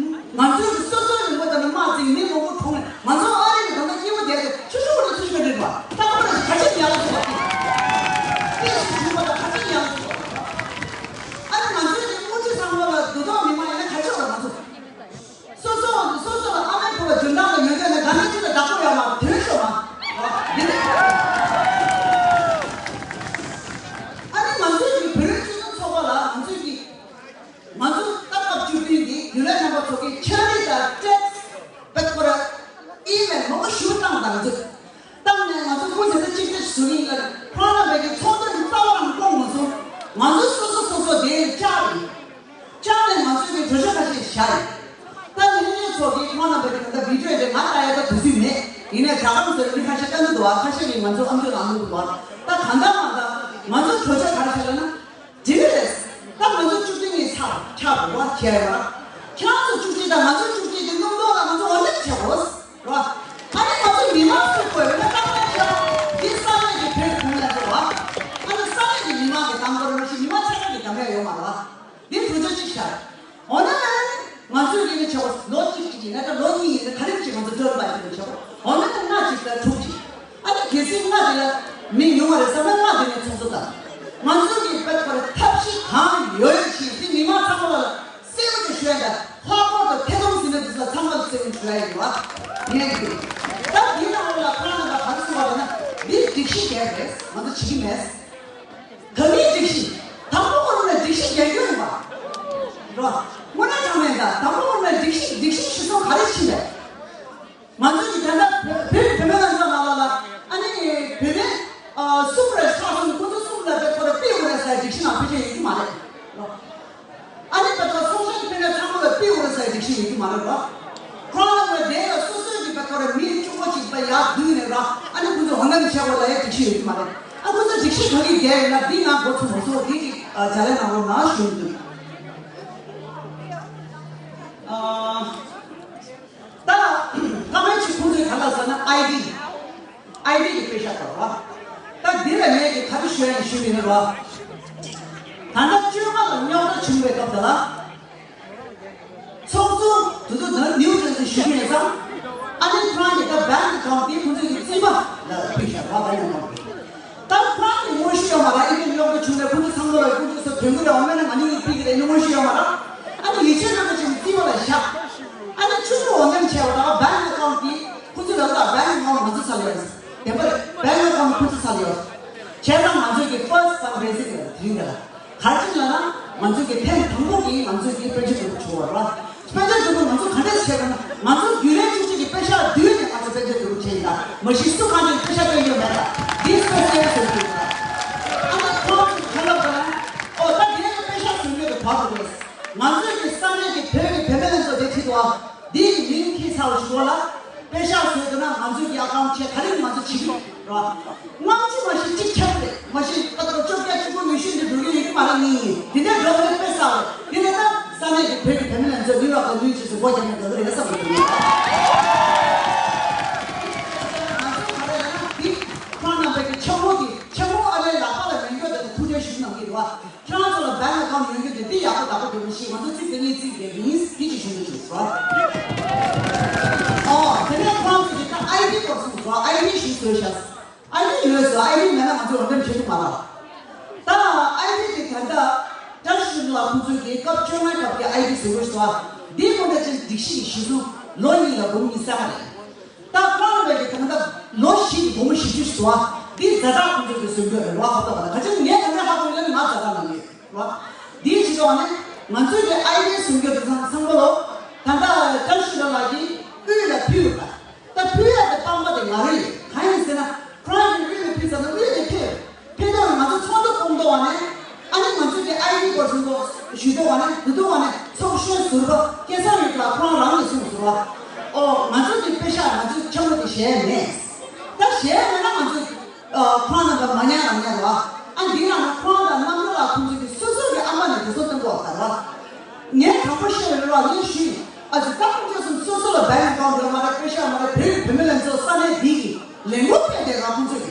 ང་ཚོའི་གི་སོ་སོའི་མི་ངོ་དང་ནི་དམག་འཛིང་མི་མང་པོ་གྲོངས་ནས། ང་ཚོ་ཨ་རི་གི་ད་ལྟ་སྐྱིད་པོ་བསྡད་དེ་ཆུ་ཤུགས་ཀྱི་ཆུ་ཤུགས་འདྲེན་པ་ད་ཁོ་ར་ག་ཅི་ཡག་པོ་བྱུང་བ་དེ། དཔེ་ཞིག་བྱུང་བ་ད་ག་ཅི་ཡག་པོ་བྱུང་བ། ཨ་ནི་ང་ཚོའི་གི་དབུ་ཁྲིད་ཚང་མ་ལ་འདུ་ཐོག་མི་མང་ཡིན་ན་ག་ཅི་ཡོད་ང་ཚོ། སོ་སོ་སོ་སོ་ལ་ཨ་མའི་བུ་ལ་འཇོན་ཐང་དང་ཡོན་ཏན་ལ་དགའ་མི་གཅིག་ལ་བདག་པོ་ཡོད་མ་རེད། དོན་ཤོར་མ་རེད། འདི་ནི། ཨ་ནི་ང་ཚོའི་གི་བོད་རིགས་སྤྱི་མཐུན་ཚོགས་པ་ལ་ང་ཚོའི་གི་ང་ཚོ་ད་སྐབས་བཅུ་བདུན་འདི་རྒྱུན་ལས་རྣམ་པ་ཚོ་གི་ཕྱག་ལས་དང་ཊེག་སི་པེ་པར་ཨི་མེལ་མང་པོ་ཞིག་བཏང་དང་ཚོ། བཏང་ནས་ང་ཚོ་སྐུ་ཚེ་ད་གཅིག་ཏུ་བཟོ་གི་ཡིན་ལ། ཁོང་རྣམ་པས་ཀྱི་ཚོགས་འདུ་རྩ་བ་རང་སྐོང་མ་སོང་། ང་ཚོ་སོ་སོ་སོ་སོ་དེ་བཅར་ཡིན། བཅར་ནས་ང་ཚོས་ཀྱི་གྲོས་ཆོད་ཁ་ཤས་བཞག་ཡིན། ད་ལྷན་རྒྱས་ཚོ་གིས་ཁོང་རྣམ་པས་ཀྱི་ད་ལྟ་བི་ཌིའོ་དེ་ང་ལྟ་ཡ་ད་དུས་ཚོད་མེད། ཡིན་ནའི་དྲ་གམ་ཟེར་མི་ཁ་ཤས་ལྟ་གི་འདུག་བ། ཁ་ཤས་ཀྱིས་ང་ཚོ་ཨམ་ཅོག་ལ་གནོན་གི་འདུག་བ། ད་གང་ལྟར་མ་ལྟར་ང་ཚོ་གྲོས་ཆོད་ག་རེ་བྱས་ལབ་ན། འགྲིག་གི་རེད། ད་ང་ཚོ་བཅུ་གཅིག་ཉིན་ཚར་ཆགས་འགྲོ་བ་བྱས་ཡོད་ར། ཁྱེད་རང་ཚོ་བཅུ་གཅིག་དང་ང་ཚོ་བཅུ་གཅིག་གི་སྣུམ་ཐོག་ལ་ང་ཚོ་འོས་འདེམས་བྱེད་དགོས་ར། ཨ་ནི་ང་ཚོ་མི་མང་ཚོས་དགོས་ཡོད་ན་ད་ང་ཁྱེད་རང་འདི་ས་གནས་ཀྱི་བོད་ཀྱི་བུ་ལ་འགྲོ་བ། ཨ་ནི་ས་གནས་ཀྱི་མི་མང་གི་གདམ་ག་རེད་མ་གཞི་མི་མང་ཆ་ཚང་གི་གདམ་ཡ་ཡོད་མ་རེད་བ། འདི་གྲོས་ཆོད་ཅིག་བཞག་འོ་ན་ང་ཚོས་ལས་ཀ་བྱེད་པ་ལོ་གཅིག་གཅིག་ཡིན་ན་ད་ལོ་གཉིས་ཡིན་ན་ག་རེ་བྱེད། ང་ཚོ་སྤྲོད་པ་ཞིག་བྱེད་པ་འོ་ན་ད་ལྔ་གཅིག་དང་དྲུག་གཅིག་ཨ་ནི་གལ་སྲིད་ལྔ་དེ་ལ་མི་ཉུང་བ་རེད་བསམ་ན་ལྔ་དེ་ནས་ཚོགས་གཙོ་དང་། ང་ཚོ་གི་དཔེ་ཁོ་ར་ཐབས་ཤེས་གང་ཡོད་ཅིག་དེ་མི་མང་ཚང་མ་ལ་གསལ་པོ་དུ་ཞུ་ཡ་དང་། ལྷག་པར་དུ་ཐད་གཏོང་ཟིན་ན་དུས་ལ་ཚང་མ་ལ་གསལ་པོ་ཞུ་ཡ་ཡིན་པ་ངས་གི། ད་འདི་ནང་ལ་ཁོང་རྣམ་པ་ག་རེ་གསུངས་པ་རེད་ན། འདི་སྒྲིག་གཞི་འགལ་རེད། ང་ཚོ་བྱེད་ཀྱི་མེད། ག་ནས་སྒྲིག་གཞི། དང་པོ་ཁོ་རང་ལ་སྒྲིག་གཞི་འགལ་རྒྱུ་ཡིན་པ། རོ། དངོས་གནས་དྲང་གནས་ད་དང་པོ་ཁོ་རང་ལ་སྒྲིག་གཞི་སྒྲིག་གཞི་གཞི་བཟུང་ག་རེ་བྱེད་པས། ང་ཚོ་གི་ད་ལྟ་བོད་བོད་བོད་མི་ལྷན་ཚོགས་ནང་ལ་ལ་ཨ་ནི་བོད་མི་ཨ་གསུམ་རེ་ཆགས་སོང་། ཁོ་ཚོ་གསུམ་ལ་དཔེ་ཁོ་ར་སྤེལ་དགོས་རེད་ཟེར་སྒྲིག་གཞི་ནང་ཕལ་ཆེར་ཡོད་ཀྱི་མ་རེད། ཨ་ནི་ད་ལྟ་ཚོགས་ཆེན་དཔེར་ན་ཚང་མ་ལ་སྤེལ་དགོས་རེད་ཟེར་སྒྲིག་གཞི་ཡོད་ཀྱི་མ་རེད་པ། ཁོ་རང་ལ་དེ་ཡང་སོ་སོའི་གི་ད་ཁོ་ར་མི་གཅིག་པོ་གཅིག་པ་ཡར་བསྡུས་ནས་ར་ཨ་ནི་ཁོ་ཚོ་འོས་འདེམས་བྱས་པ་ལ་ཡང་སྒྲིག་གཞི་ཡོད་ཀྱི་མ་རེད། ཨ་ཁོ་ཚོ་སྒྲིག་གཞི་ག་གི་འགལ་ཡོད་ན་འདི་ང་མགོ་ཚོས་མ་སོང་། འདི་གི་ཨ་བྱ་ལས་ནང་ལོགས་ནང་ཞུ་འདུག་ཨ། ད་ཐ་མའི་ཆུ་ཁོང་ཚོས་ག་ལ་ཟེར་ན་ཨའི་ཌི། ཨའི་ཌི་གི་དཔེ་ཤག་དང་བ། ད་འདི་ལ་ངས་ཀྱི་ག་རེ་ཞུ་ཡ་ཡིན་ཞུས་པ་ཡིན་ན་ར། ད་ལྟ་བཅོ་ལྔ་ལ་རྙོག་དྲ་བྱུང་བའི་སྐབས་དེ་ལ། ཚོགས་གཙོ་དེ་ཚོ་ནང་ནིའུ་ཌེལ་ཧི་བཞུགས་ཡོད་ཙང་། ཨ་ནི་ཁོ་རང་གི་ད་བེང་ཨེ་ཁའུན་ཊི་དེ་ཁོང་ཚོས་ཀྱི་རྩིས་པ་ལ་ཕུལ་ཤག་བ། བེང་ཨེ་ཁའུན་ཊི་དེ། ད་ཁོ་རང་གི་དངོས་ཤུགས་ཡོད་མ་རེད། ཨི་ཁེ་རྙོག་དྲ་བྱུང་ནས་ཁོ་ཚོ་ཚང་མ་ལ་ཁོ་ཚོ་ཚོ་དོན་གྱི་རེད། འོ་མེད་ན་ང་གཉིས་ཀྱིས་ཕུལ་གྱི་རེད། དངོས་ཤུགས་ཡོད་མ་རེད། ཨ་ནི་ཡིད་ཆེས་རྣམ་པ་ཅན་རྩིས་པ་ལ་བཞག་ཨ་ནི་ཆུ་ཚོད་འོ་མེད་བྱས་པ་ད་བེང་ཨེ་ཁའུན་ཊི་དེ་ཁོ་ཚོས་ལབ་ད་བེང་ཨེ་ཁའུན་ཊི་ང་ཚོ་ཚར་ཡོད། བདེན་པ་རེད། བེང་ཨེ་ཁའུན་ཊི་ཁོ་ཚོ་ཚར་ཡོད། བྱས་ཙང་ང་ཚོས་ཀྱི་first fundraising་རེད་དེ་རིང་འདི་ལ། ག་རེ་ལབ་ན། ང་ཚོས་ཀྱི་ཐེངས་དང་པོ་གི་ང་ཚོས་ཀྱི་དཔལ་འབྱོར་འབྲེལ་མཐུད་བྱུང་བ་རེད། དཔལ་འབྱོར་འབྲེལ་མཐུད་ང་ཚོ་ག་འདྲས་བྱས་པ་ན། ང་ཚོ་རྒྱུན་ལས་བཅུ་གཅིག་གི་པེ་ཤག་བསྡུས་ནས་ང་ཚོ་དཔལ་འབྱོར་འབྲེལ་མཐུད་བྱས་ཡིན་ད། མ་གཞི་སུ་གང་གིས་པེ་ཤག་སྤྲད་ཡོད་མེད་ད། འདི་སུ་སྤྲད་ཟེར་གྱི་ཡོད་ད། ཨ་ནི་ཁོ་རང་ཚོ་ག་ལབ་པ་ན། ཨོ་ད་དེ་ནི་པེ་ཤག་བཟོ་མཁན་དེ་ག་རེ་རེད། ང་ཚོས་ཀྱི་ས་གནས་ཀྱི་བོད་ཀྱི་བུད་མེད་ལྷན་ཚོགས་དེ་ཁྲིད་དོ། འདི་ཡི་མིང་འཁྱེར་ཚར་བ་ཞིག་འོ་ལ། པེ་ཤག་བཟོས་འདུག་ན་ང་ཚོས་ཀྱི་ཨ་ཁའུན་ཊི་ཆེད་ག་རེ་ང་ཚོ་བྱེད་ཀྱི་རེད། དངངས་ཆུ་མ་གཞི་གཅིག་ཆགས་རེད། མ་གཞི་ད་ལྟ་བཅོ་བརྒྱད་བཅུ་དགུ་ཉི་ཤུ་འདི་འགྲོ་གི་ཡོད་ཀྱི་མ་རེད། ངེས་ཡིན། དེ་འདྲའི་འགྲོ་གི་རེད། དཔེ་བསགས་རེད། དེ་ནས་ད་ས་གནས་ཀྱི་བོད་ཀྱི་བུད་མེད་ལ་ཚོ་ནིའུ་ཡོག་ཏུ་ལུས་ཅེས་སུ་སྒོ་རྒྱབ་ནས་འགྲོ་གི་རེད་བསམ་གྱི་འདུག་ང་ཚོ་ག་རེ་ལབ་ན་འདི་ཁོང་རྣམ་པའི་གི་ཆེན་མོ་གི་ཆེན་མོ་ཨ་ལས་ལག་པ་ལ་ཡོན་སྐྱོ་དེ་ཐུགས་རྗེ་ཞུ་གནང་གི་རེད་བ། ཁྱེད་རང་ཚོ་ལ་བེང་ཨེ་ཁའུན་ཊི་ཡོད་རྒྱུ་དེ་འདི་ཡག་པོ་བདག་པོ་དགོས་མི་ཤེས། ང་ཚོ་ཚིག་དེ་ངས་ཚིག་དེ་རིང་འདི་ཅིག་ཞུ་འདོད་བྱུང་སོ། ཨོ་དེ་ནས་ཁོང་ཚོ་གི་ད་ཨའི་ཌི་སྐོར་གསུངས་སོ། ཨའི་ཌི་ཞིག་བཟོས་ཤག་ཨའི་ཌི་ཡོད་སོ། ཨའི་ཌི་མེད་ན་ང་ཚོ་འོས་འདེམས་བྱེད་ཐུབ་མ་རེད། ད་ཨའི་ཌི་དེ་ད་ལྟ་བཀྲ་ཤིས་ལགས་ཁོང་ཚོ་གི་སྐབས་བཅོ་ལྔའི་སྐབས་ཀྱི་ཨའི་ཌི་བཟོས་ཡོད་སོ། འདི་ཁོང་ཚོ་ཅིག་སྒྲིག་གཞི་ཡི་གཞི་བཟུང་ལོ་གཉིས་ལ་འབུམ་གཉིས་བརྩེགས་མ་རེད། ད་ཁོང་རྣམ་པས་ཀྱི་ད་ལྟ་ལོ་བཞི་གི་སྒོར་མོ་བཞི་བཅུ་ཞིག་འདུག་བ། འདི་ཛ་དྲག་ཁོང་ཚོས་ཀྱི་བཟོ་འགོད་རེད་བ། ཧ་ཏོ་ག་ན་ག་ཅི་ངས་ད་ལྟ་ཧ་གོ་ཡོད་ན་ང་ཛ་དྲག་ནང་ཡོད་བ། འདིའི་ཕྱི་ལོགས་ནས་ང་ཚོས་ཀྱི་ཨའི་ཌི་བཟོ་འགོད་དེ་ཚང་ཚང་མ་ལོ། ད་ལྟ་བཀྲ་ཤིས་ལགས་ཀྱིས་དབུས་ལ་ཕུལ་ཡོད་པ། ད་ཕུལ་ཡག་གི་དཔང་པོ་དེ་ང་རང་ཡིན། གང་ཡིན་ཟེར་ན། ཁོ་རང་གིས་དབུས་ལ་ཕུལ་ཙམ་ན་དབུས་དེ་ཕུལ། ཕེབས་ཐོག་ནས་ང་ཚོ་ཚོགས་འདུ་སྐོང་ཐོག་བ་ནས། ཨ་ནི་ང་ཚོ་གི་ཨའི་ཌི་སྐོར་གསུང་ཐོག་ཞུས་ཐོག་བ་ནས། དེ་ཐོག་བ་ནས་ཚོགས་གཞོན་ཟུར་པ་སྐལ་བཟང་ཡོད་ལ་ཁོ་རང་རང་ནས་གསུངས་ཟུར་པ། ཨོ། ང་ཚོ་གི་པེ་ཤག་ང་ཚོ་ཆེན་པོ་དེ་གཞས་མེད། ད་གཞས་མེད་ན་ང་ཚོ་ཨ་ཁོང་རྣམ་པ་མ་ཉན་རང་ཉན་ར། ཨ་འདི་ལ་ན་ཁོང་དང་རྣམ་གྲོལ་ལགས་ཁོང་ཚོ་གི་སོ་སོ་གི་ཨ་མ་ནས་དེ་ཚོ་སྟོན་གོ་བ་ད་ར། ངས་དྲང་པོ་བཤད་རེད་ར། ངས་ཞུས། ཨ་ཙི་ད་ཁོང་ཚོ་སོ་སོ་ལ་བེང་ཨེ་ཀའུན་ཊི་ཡོད་མ་རེད། པེ་ཤག་མ་རེད། བོད་བོད་མི་ལ་ཚོ་ས་གནས་འདི་གི་ལས་འགུལ་སྤེལ་ཏེ་ར། ཁོང་ཚོ་གི་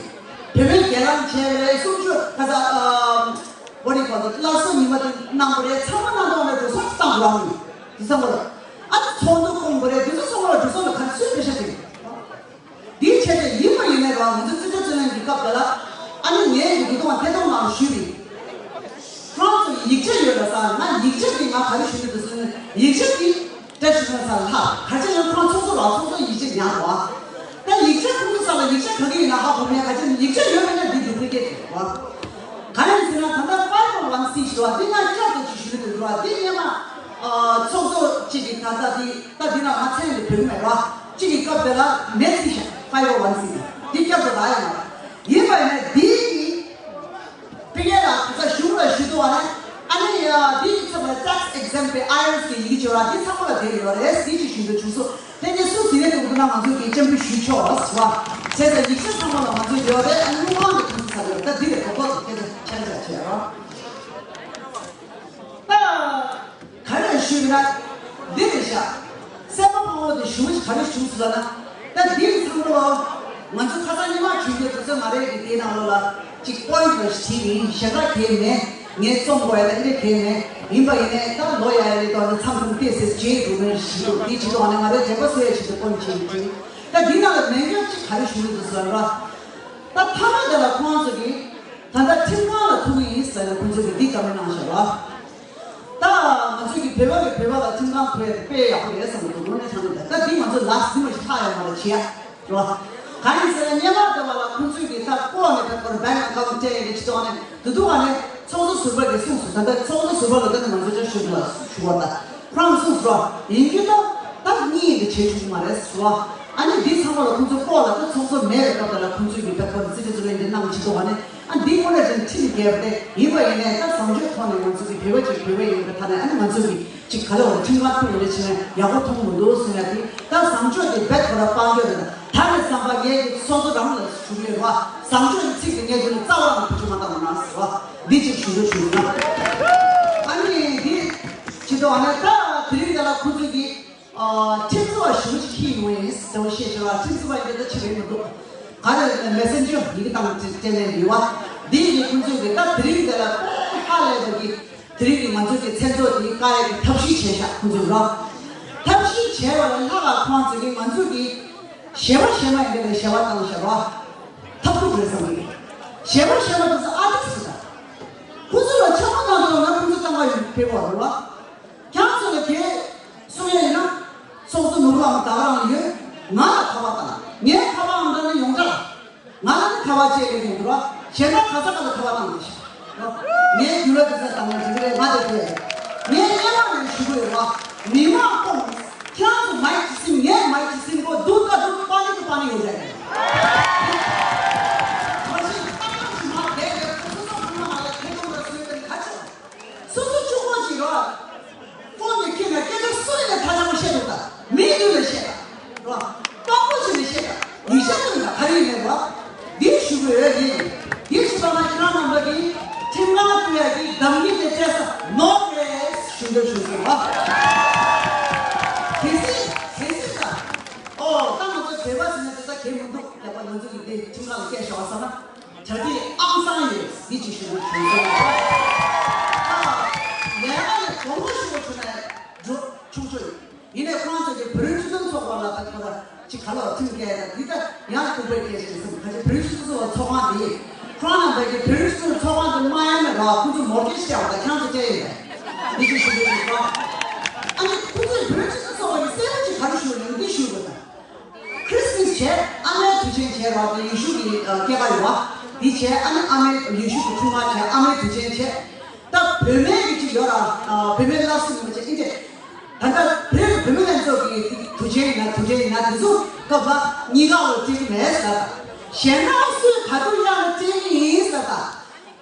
བོད་མི་སྒེར་ལངས་བྱས་རེད། གསུང་ཆོས་ཁ་ས་ཨ། What do you call it? སླར་གསོ་ཉི་མ་དེ་གནང་དགོས་རེད། ཚང་མ་གནང་དགོས་རེད། འགྲོ་སོང་བཏང་དགོས་རེད། དེ་ཚང་མ་ལ་ཨ་ནི་ཚོགས་འདུ་སྐོང་དགོས་རེད། དེ་ཚོ་ཚང་མ་ལ་འགྲོ་སོང་ལ་ག་ཚོད་པེ་ཤ་དེ་འདིའི་ཆེད་དུ་ཡིན་པ་ཡིན་ནའི་རང་ང་ཚོ་བཙན་བྱོལ་བཙན་ལེན་གྱི་སྐབས་དེ་ལ་ཨ་ནི་ངའི་ཡི་གེ་དང་ཐད་གཏོང་ནང་ཞུས་པའི་ཁོང་ཚོ་ཡིག་ཆ་ཡོད་ལ་ས། ང་ཡིག་ཆ་དེ་ང་ག་རེ་ཞུ་གི་འདུག་ཟེར་ན། ཡིག་ཆ་དེ་བཀྲ་ཤིས་ལྷ་ས་ལྷག་ག་ཚོད་ཡང་ཁོང་ཚོ་ཚོ་ལ་ཚོ་ཚོ་ཡིག་ཆ་ཉར་བ། ད་ཡིག་ཆ་ཁོང་ཚོ་ས་ལ་ཡིག་ཆ་ག་གི་ཡིན་ན་ཧ་གོ་མེད། ག་ཚོད་ཡིག་ཆ་ཡོད་མེད་ན་འདི་འདུག་ཕ་གི་བ། གང་ཡིན་ཟེར་ན་ད་ལྟ་five oh one c ཞུ་བ་འདི་ང་བསྐྱར་དུ་ཅིག་ཞུ་གི་འདུག་ར། འདི་སྔོན་མ་ཨ་ཚོགས་གཙོ་གཅིག་གིས་ད་ལྟ་འདི་ད་འདི་ན་ང་མཚན་འདི་བོད་མེད་ར། གཅིག་གི་སྐབས་དེ་ལ་མེད་ཟེར་ཤག five oh one c འདི་བསྐྱར་དུ་རག་ཡོད་མ་རེད། ཡིན་པ་ཡིན་ན་འདི་གི་ཕ་གི་ལ་ད་གཞུང་ལ་ཞུ་དོ་བ་ན། ཨ་ནི་ཡ་འདི་ཚང་མ་tax exempt པའི་ཨའི་ཨར་ཨེས་གི་ཡི་གེ་བྱོས་ར། འདི་ཚང་མ་ལ་དེ་ཡོད་རེད། འདི་ཅིག་ཞུ་འདོད་བྱུང་སོང་། དེ་ནས་སུ་ཟིན་ནས་འདུག་ན་ང་ཚོ་གིས་སྤྱན་འབུལ་ཞུས་ཆོག་ཟེར་བ། བྱས་ཙང་ཡིག་ཆ་ཚང་མ་ལ་ང་ཚོས་ཡོད་རེད། ཨ་ནི་དངུལ་ཁང་གི་ཐོན་ས་ཡོད། ད་འདི་ལས་གོ་སྐབས་སུ་ཁྱེད་ཚོ་ཆ་འཇོག་བྱས་རོགས། ད་ག་རེ་ཞུས་ན་འདི་རེད་ཤག་སེམས་པ་ཕངས་པོ་དེ་ཞུ་ག་རེ་བྱུང་སོང་ལབ་ན། ད་འདི་ཚང་མ་ལ་ང་ཚོ་ཁ་སང་ཉི་མ་བྱུང་རྒྱུ་དེ་ཚོ་ང་རེ་གི་དེའི་ནང་ལོགས་ལ་ཅིག་པོ་ཡིན་ཊི་ཞིག་བྲིས་ཡིན། ཞེ་དྲག་གལ་མེད། ངས་རྩོམ་དགོས་ཡ་ལ་འདི་གལ་མེད། ཡིན་པ་ཡིན་ནའི་ད་ལོ་ཡ་ཡ་ལས་དོ་ནི་མཚམས་མཚམས་ཏོག་ཙམ་བརྗེད་འགྲོ་མཁན་ཞིག་འདུག་འདི་བྱེད་དུས་ང་ནི་ང་རའི་དྲན་པ་གསོ་ཡ་ཆེད་དུ་སྐོར་བྱེད་ཀྱི་འདུག་ད་འདི་ནང་ལ་ནན་སྐྱོར་ཅིག་ག་རེ་ཞུ་གི་འདུག་ཟེར་ན། ད་མཐའ་མ་དེ་ལ་ཁོང་ཚོ་གིས་ད་ལྟ་ཁྲིམས་ཁང་ལ་ཐུག་གི་ཡིན་ཟེར་ནས་ཁོང་ཚོ་གིས་འདི་བཀའ་མོལ་གནང་བཞག་པ། ད་ང་ཚོ་གིས་བོད་པ་གིས་བོད་པ་ལ་ཁྲིམས་ཁང་ཐུག་ཡ་དེ་དཔེ་ཡག་པོ་རེད་བསམ་གྱི་འདུག་དངོས་གནས་དྲང་གནས་ད་ད་འདི་ང་ཚོ་ལག་ཟིན་པ་ཞིག་ལྷག་ཡོད་མ་རེད་བྱས། རེད་བ། གང་ཡིན་ཟེར་ན་སྔོན་མ་དེ་བ་ལ་ཁོང་ཚོས་ཀྱི་ད་ལྐོག་ནས་ད་ཁོར་bank account སྤྲད་ཡས་ཀྱི་ཆེད་དུ་ནས་དེ་དུས་ཨ་ནི་ཚོགས་གཙོ་ཟུར་པ་གིས་གསུངས་སོང་། ད་ལྟ་ཚོགས་གཙོ་ཟུར་པ་ལ་ད་ནི་ང་ཚོ་ཅག་ཞུ་དགོས་ཞུ་བ་ད་ཁོ་རང་གསུངས་སོང་། ཡིན་རྒྱུ་ད་ད་གཉིས་འདི་བྱེད་ཆོག་གི་མ་རེད་ཟེར་བ། ཨ་ནི་འདི་ཚང་མ་ལ་ཁོང་ཚོ་ལྐོག་ལ་ད་ཚོགས་གཙོ་མེད་པའི་སྐབས་དེ་ལ་ཁོང་ཚོས་ཀྱི་ད་ཁོར་རྩིས་ཁྲ་ཚུར་ལེན་གྱི་གནང་ཆེད་དུ་བ་ནི། ཨ་འདི་དངོས་གནས་ཅན་ཁྲིམས་འགལ་བ་དེ་ཡིན་པ་ཡིན་ནའི་ད་བཟང་སྤྱོད་ཐོག་ནས་ང་ཚོ་གི་བོད་པ་ཅིག་བོད་པ་ཡིན་པའི་ཐ་ནས་ཨ་ནི་ང་ཚོ་གི་ཅིག་ག་ལ་བ་ཁྲིམས་ཁང་ཐུག་ཡོད་རེད་བྱས་ན་ཡག་པོ་མཐོང་མི་འདུག་གསུང་ཡ་དེ། ད་བཟང་སྤྱོད་དེ་རྦད་ཁོ་ར་སྤང་སྤྱོད་རེད། ད་ནི་བསམ་པ་ངས་ཀྱི་སོ་སོ་རང་ལ་ཞུ་གི་ཡོད་རེད་བ། བཟང་སྤྱོད་ཀྱི་ཚིག་དེ་ངས་ཀྱི་ནི་རྩ་བ་རང་གི་ཆུ་མ་བཏང་མ་གནང་ཟེར་བ་འདི་ཅིག་ཞུ་འདོད་ཞུ་ཡོད་ན། ཨ་ནི་འདི་ཅི་ཐོག་ནས་ད་དེ་རིང་འདི་ལ་ཁོ་ཚོས་ཀྱི་ཁྲིམས་རྩོད་པ་ཞུ་ཅིག་ཡིན་ནོ་ཡིན་ཟེར་བ་ཤེས་བྱ་བ་ཁྲིམས་རྩོད་པ་ཡིན་ད་ཆེ་བའི་མི་འདུག་ག་རེ་མེ་སེན་ཇར་ཡི་གེ་བཏང་སྤྲད་ལེན་ཡོད་བ། འདི་ཡི་ཁོང་ཚོས་ཀྱི་ད་དེ་རིང་འདི་ལ་དཔེ་ཧ་ལས་པ་གི་དེ་རིང་གི་ང་ཚོ་གི་མཚན་ཚོགས་དེ་བཀག་ཡས་ཀྱི་ཐབས་ཤེས་བྱས་ཤག་ཁོང་ཚོས་རོགས། ཐབས་ཤེས་བྱས་པ་ལ་ལྷག་ག་ཁོང་ཚོས་ཀྱི་ང་ཚོ་གི་ཞལ་བ་ཞལ་མ་ཡིན་པའི་ཞལ་བ་བཏང་ཤག་རོགས། ཐབས་སྡུག་རེད་བསམ་གི། ཞལ་བ་ཞལ་མ་དེ་ཚོ་ཨ་ཏི་སི་ད། ཁོང་ཚོ་ལ་ཆག་མ་གནང་དུས་ང་ཁོང་ཚོ་གཏམ་ཁ་ཡོད་ཕེབས་པ་རེད་བ། ཁྱེད་ཚོ་ལ་གས་གསུང་ཡ་ཡིན་ན། ཚོགས་གཙོ་ནོར་བུ་ལགས་ད་ག་རང་ཡོད། ང་ལ་ཁ་པར་བཏང་། ངས་ཁ་པར་ཨང་གྲངས་ནི་ཡོངས་གྲགས། ང་ལ་ནི་ཁ་པར་བཅད་ལས་ཡོང་འདུག་ར། གཞན་དག་ག་ས་ག་ལ་ཁ་པར་བཏང་མི་ཤེས། ངས་རྒྱུ་ལ་དུས་ཚོད་བཏང་ན་འགྲིག་གི་རེད། ང་དེ་དེ་ངས་སྔོན་མ་ནས་ཞུ་གི་ཡོད་ར། མི་མང་སྟོང་། ཁྱེད་རང་ཚོ་མའིག་ཅིག་ཟིན། ངས་མའིག་ཅིག་ཟིན་གོ་འདུག་ད་འདུག་པ་ནི་འདུག་པ་ནི་ཡོད་རེད། མ་གཞི་ཏག་ཏག་ཞིག་མ་བསྡད་རེད། ཁོ་ཚོ་ཚང་མ་ང་ལ་ཁེ་གཏོང་ར་སུས་པའི་ཁ་ཆེ། སོ་སོ་གཅིག་པོ་གཅིག་རོགས། ཕོན་དེ་ཁྱེར་ནས་སྐད་ཆ་སུ་ལ་ནས་ཐ་ཆ་མ་བཤད་འདུག་ད་མིའི་དུས་ལ་བཤད་ད་རོགས། དཔང་པོ་ཅིག་ལ་བཤད་ད་ཡིག་ཆ་ཀུན་ད་ག་རེ་ཡིན་ནས་རོགས། འདི་ཞུ་དགོས་ཡོད་རེད། འདི་ཞུ་བ་ན་ཁྱེད་རང་རྣམ་པ་གིས་ཁྲིམས་ཁང་བསྐོ་ཡ་གི་འདང་གི་དེ་སྤྲད་ས་ནོར་རེད་ཞུ་འདོད་ཞུ་གི་རོགས། གལ་སྲིད་གལ་སྲིད་ད་ཨོ་ད་ང་ཚོ་བོད་པ་ཟེར་ན་དེ་ད་གལ་མི་འདུག་ཡག་པ་ང་ཚོ་གི་དེ་ཁྲིམས་ཁང་ལ་སྐད་ཤོར་བ་བསམ་ན། གྲ་སྒྲིག་ཨང་གསར་ཡོད་འདི་ཅིག་ཞུ་དགོས་བྱུང་སོང་། ཨ། ལས་ཀ་ལས་སྒོར་མོ་ཞུ་དགོས་བྱུང་ན་འགྲོ་ཆུང་ཆུང་ཡོད། ཡིན་ནའི་ཁོང་ཚོ་གི་བོད་རིགས་སྤྱི་མཐུན་ཚོགས་པ་ལ་ད་ཁོ་ར་ཅིག་ག་ལ་ཁྲིམས་འགལ་ད་འདི་ད་ཡང་ལྐུགས་པའི་སྐད་ཆ་རེད་བསམ། ཁ་ཅིག་བོད་རིགས་སྤྱི་མཐུན་ཚོགས་པ་ཚོགས་ཁང་འདི་ཁོང་རྣམ་པ་གི་བོད་རིགས་སྤྱི་མཐུན་ཚོགས་ཁང་དུ་མ་ཡོང་ན་ར་ཁོང་ཚོ་མོར་གེ་ཇི་སྤྲད་པ་ད་ཁྱང་ཚོ་སྤྲད་ཡིན་པས་འདི་ཅིག་ཞུ་དགོས་བྱུང་སོང་། ཨ་ནི་ཁོང་ཚོས་བོད་རིགས་སྤྱི་མཐུན་ཚོགས་པ་གི་གསལ་པོ་ཅིག་ག་རེ་ཞུ་ནས་འདི་ཞུ་དགོས་ད། ཁྲི་སི་མཱས་བྱས། ཨ་མའི་དུས་ཆེན་བྱས་ར། དེ་ཡེ་ཤུ་གི་ཨ་སྐྱེས་པ་ཡོད་བ། འདི་བྱས། ཨ་ནི་ཨ་མའི་ཡེ་ཤུ་གི་ཆུང་མ་བྱས། ཨ་མའི་དུས་ཆེན་བྱས། ད་བུད་མེད་ཀྱི་ཅིག་ཡོད་ར། ཨ་བུད་མེད་སླར་གསོ་ཡིན་པ་བྱས་ཨིན་ཏེ། ད་ལྟ་བོད་ཀྱི་བུད་མེད་ལྷན་ཚོགས་ཀྱི་དུས་ཆེན་ཡིན་ན་དུས་ཆེན་ཡིན་ན་དེ་ཚོ་སྐབས་ལ་གཉིས་ཀ་ལ་སྤྲད་ཀྱི་མེད་ཟེར། གཞན་དག་སུས་ག་དུས་གཡང་ལ་སྤྲད་ཀྱི་ཡིན་ཟེར། ད་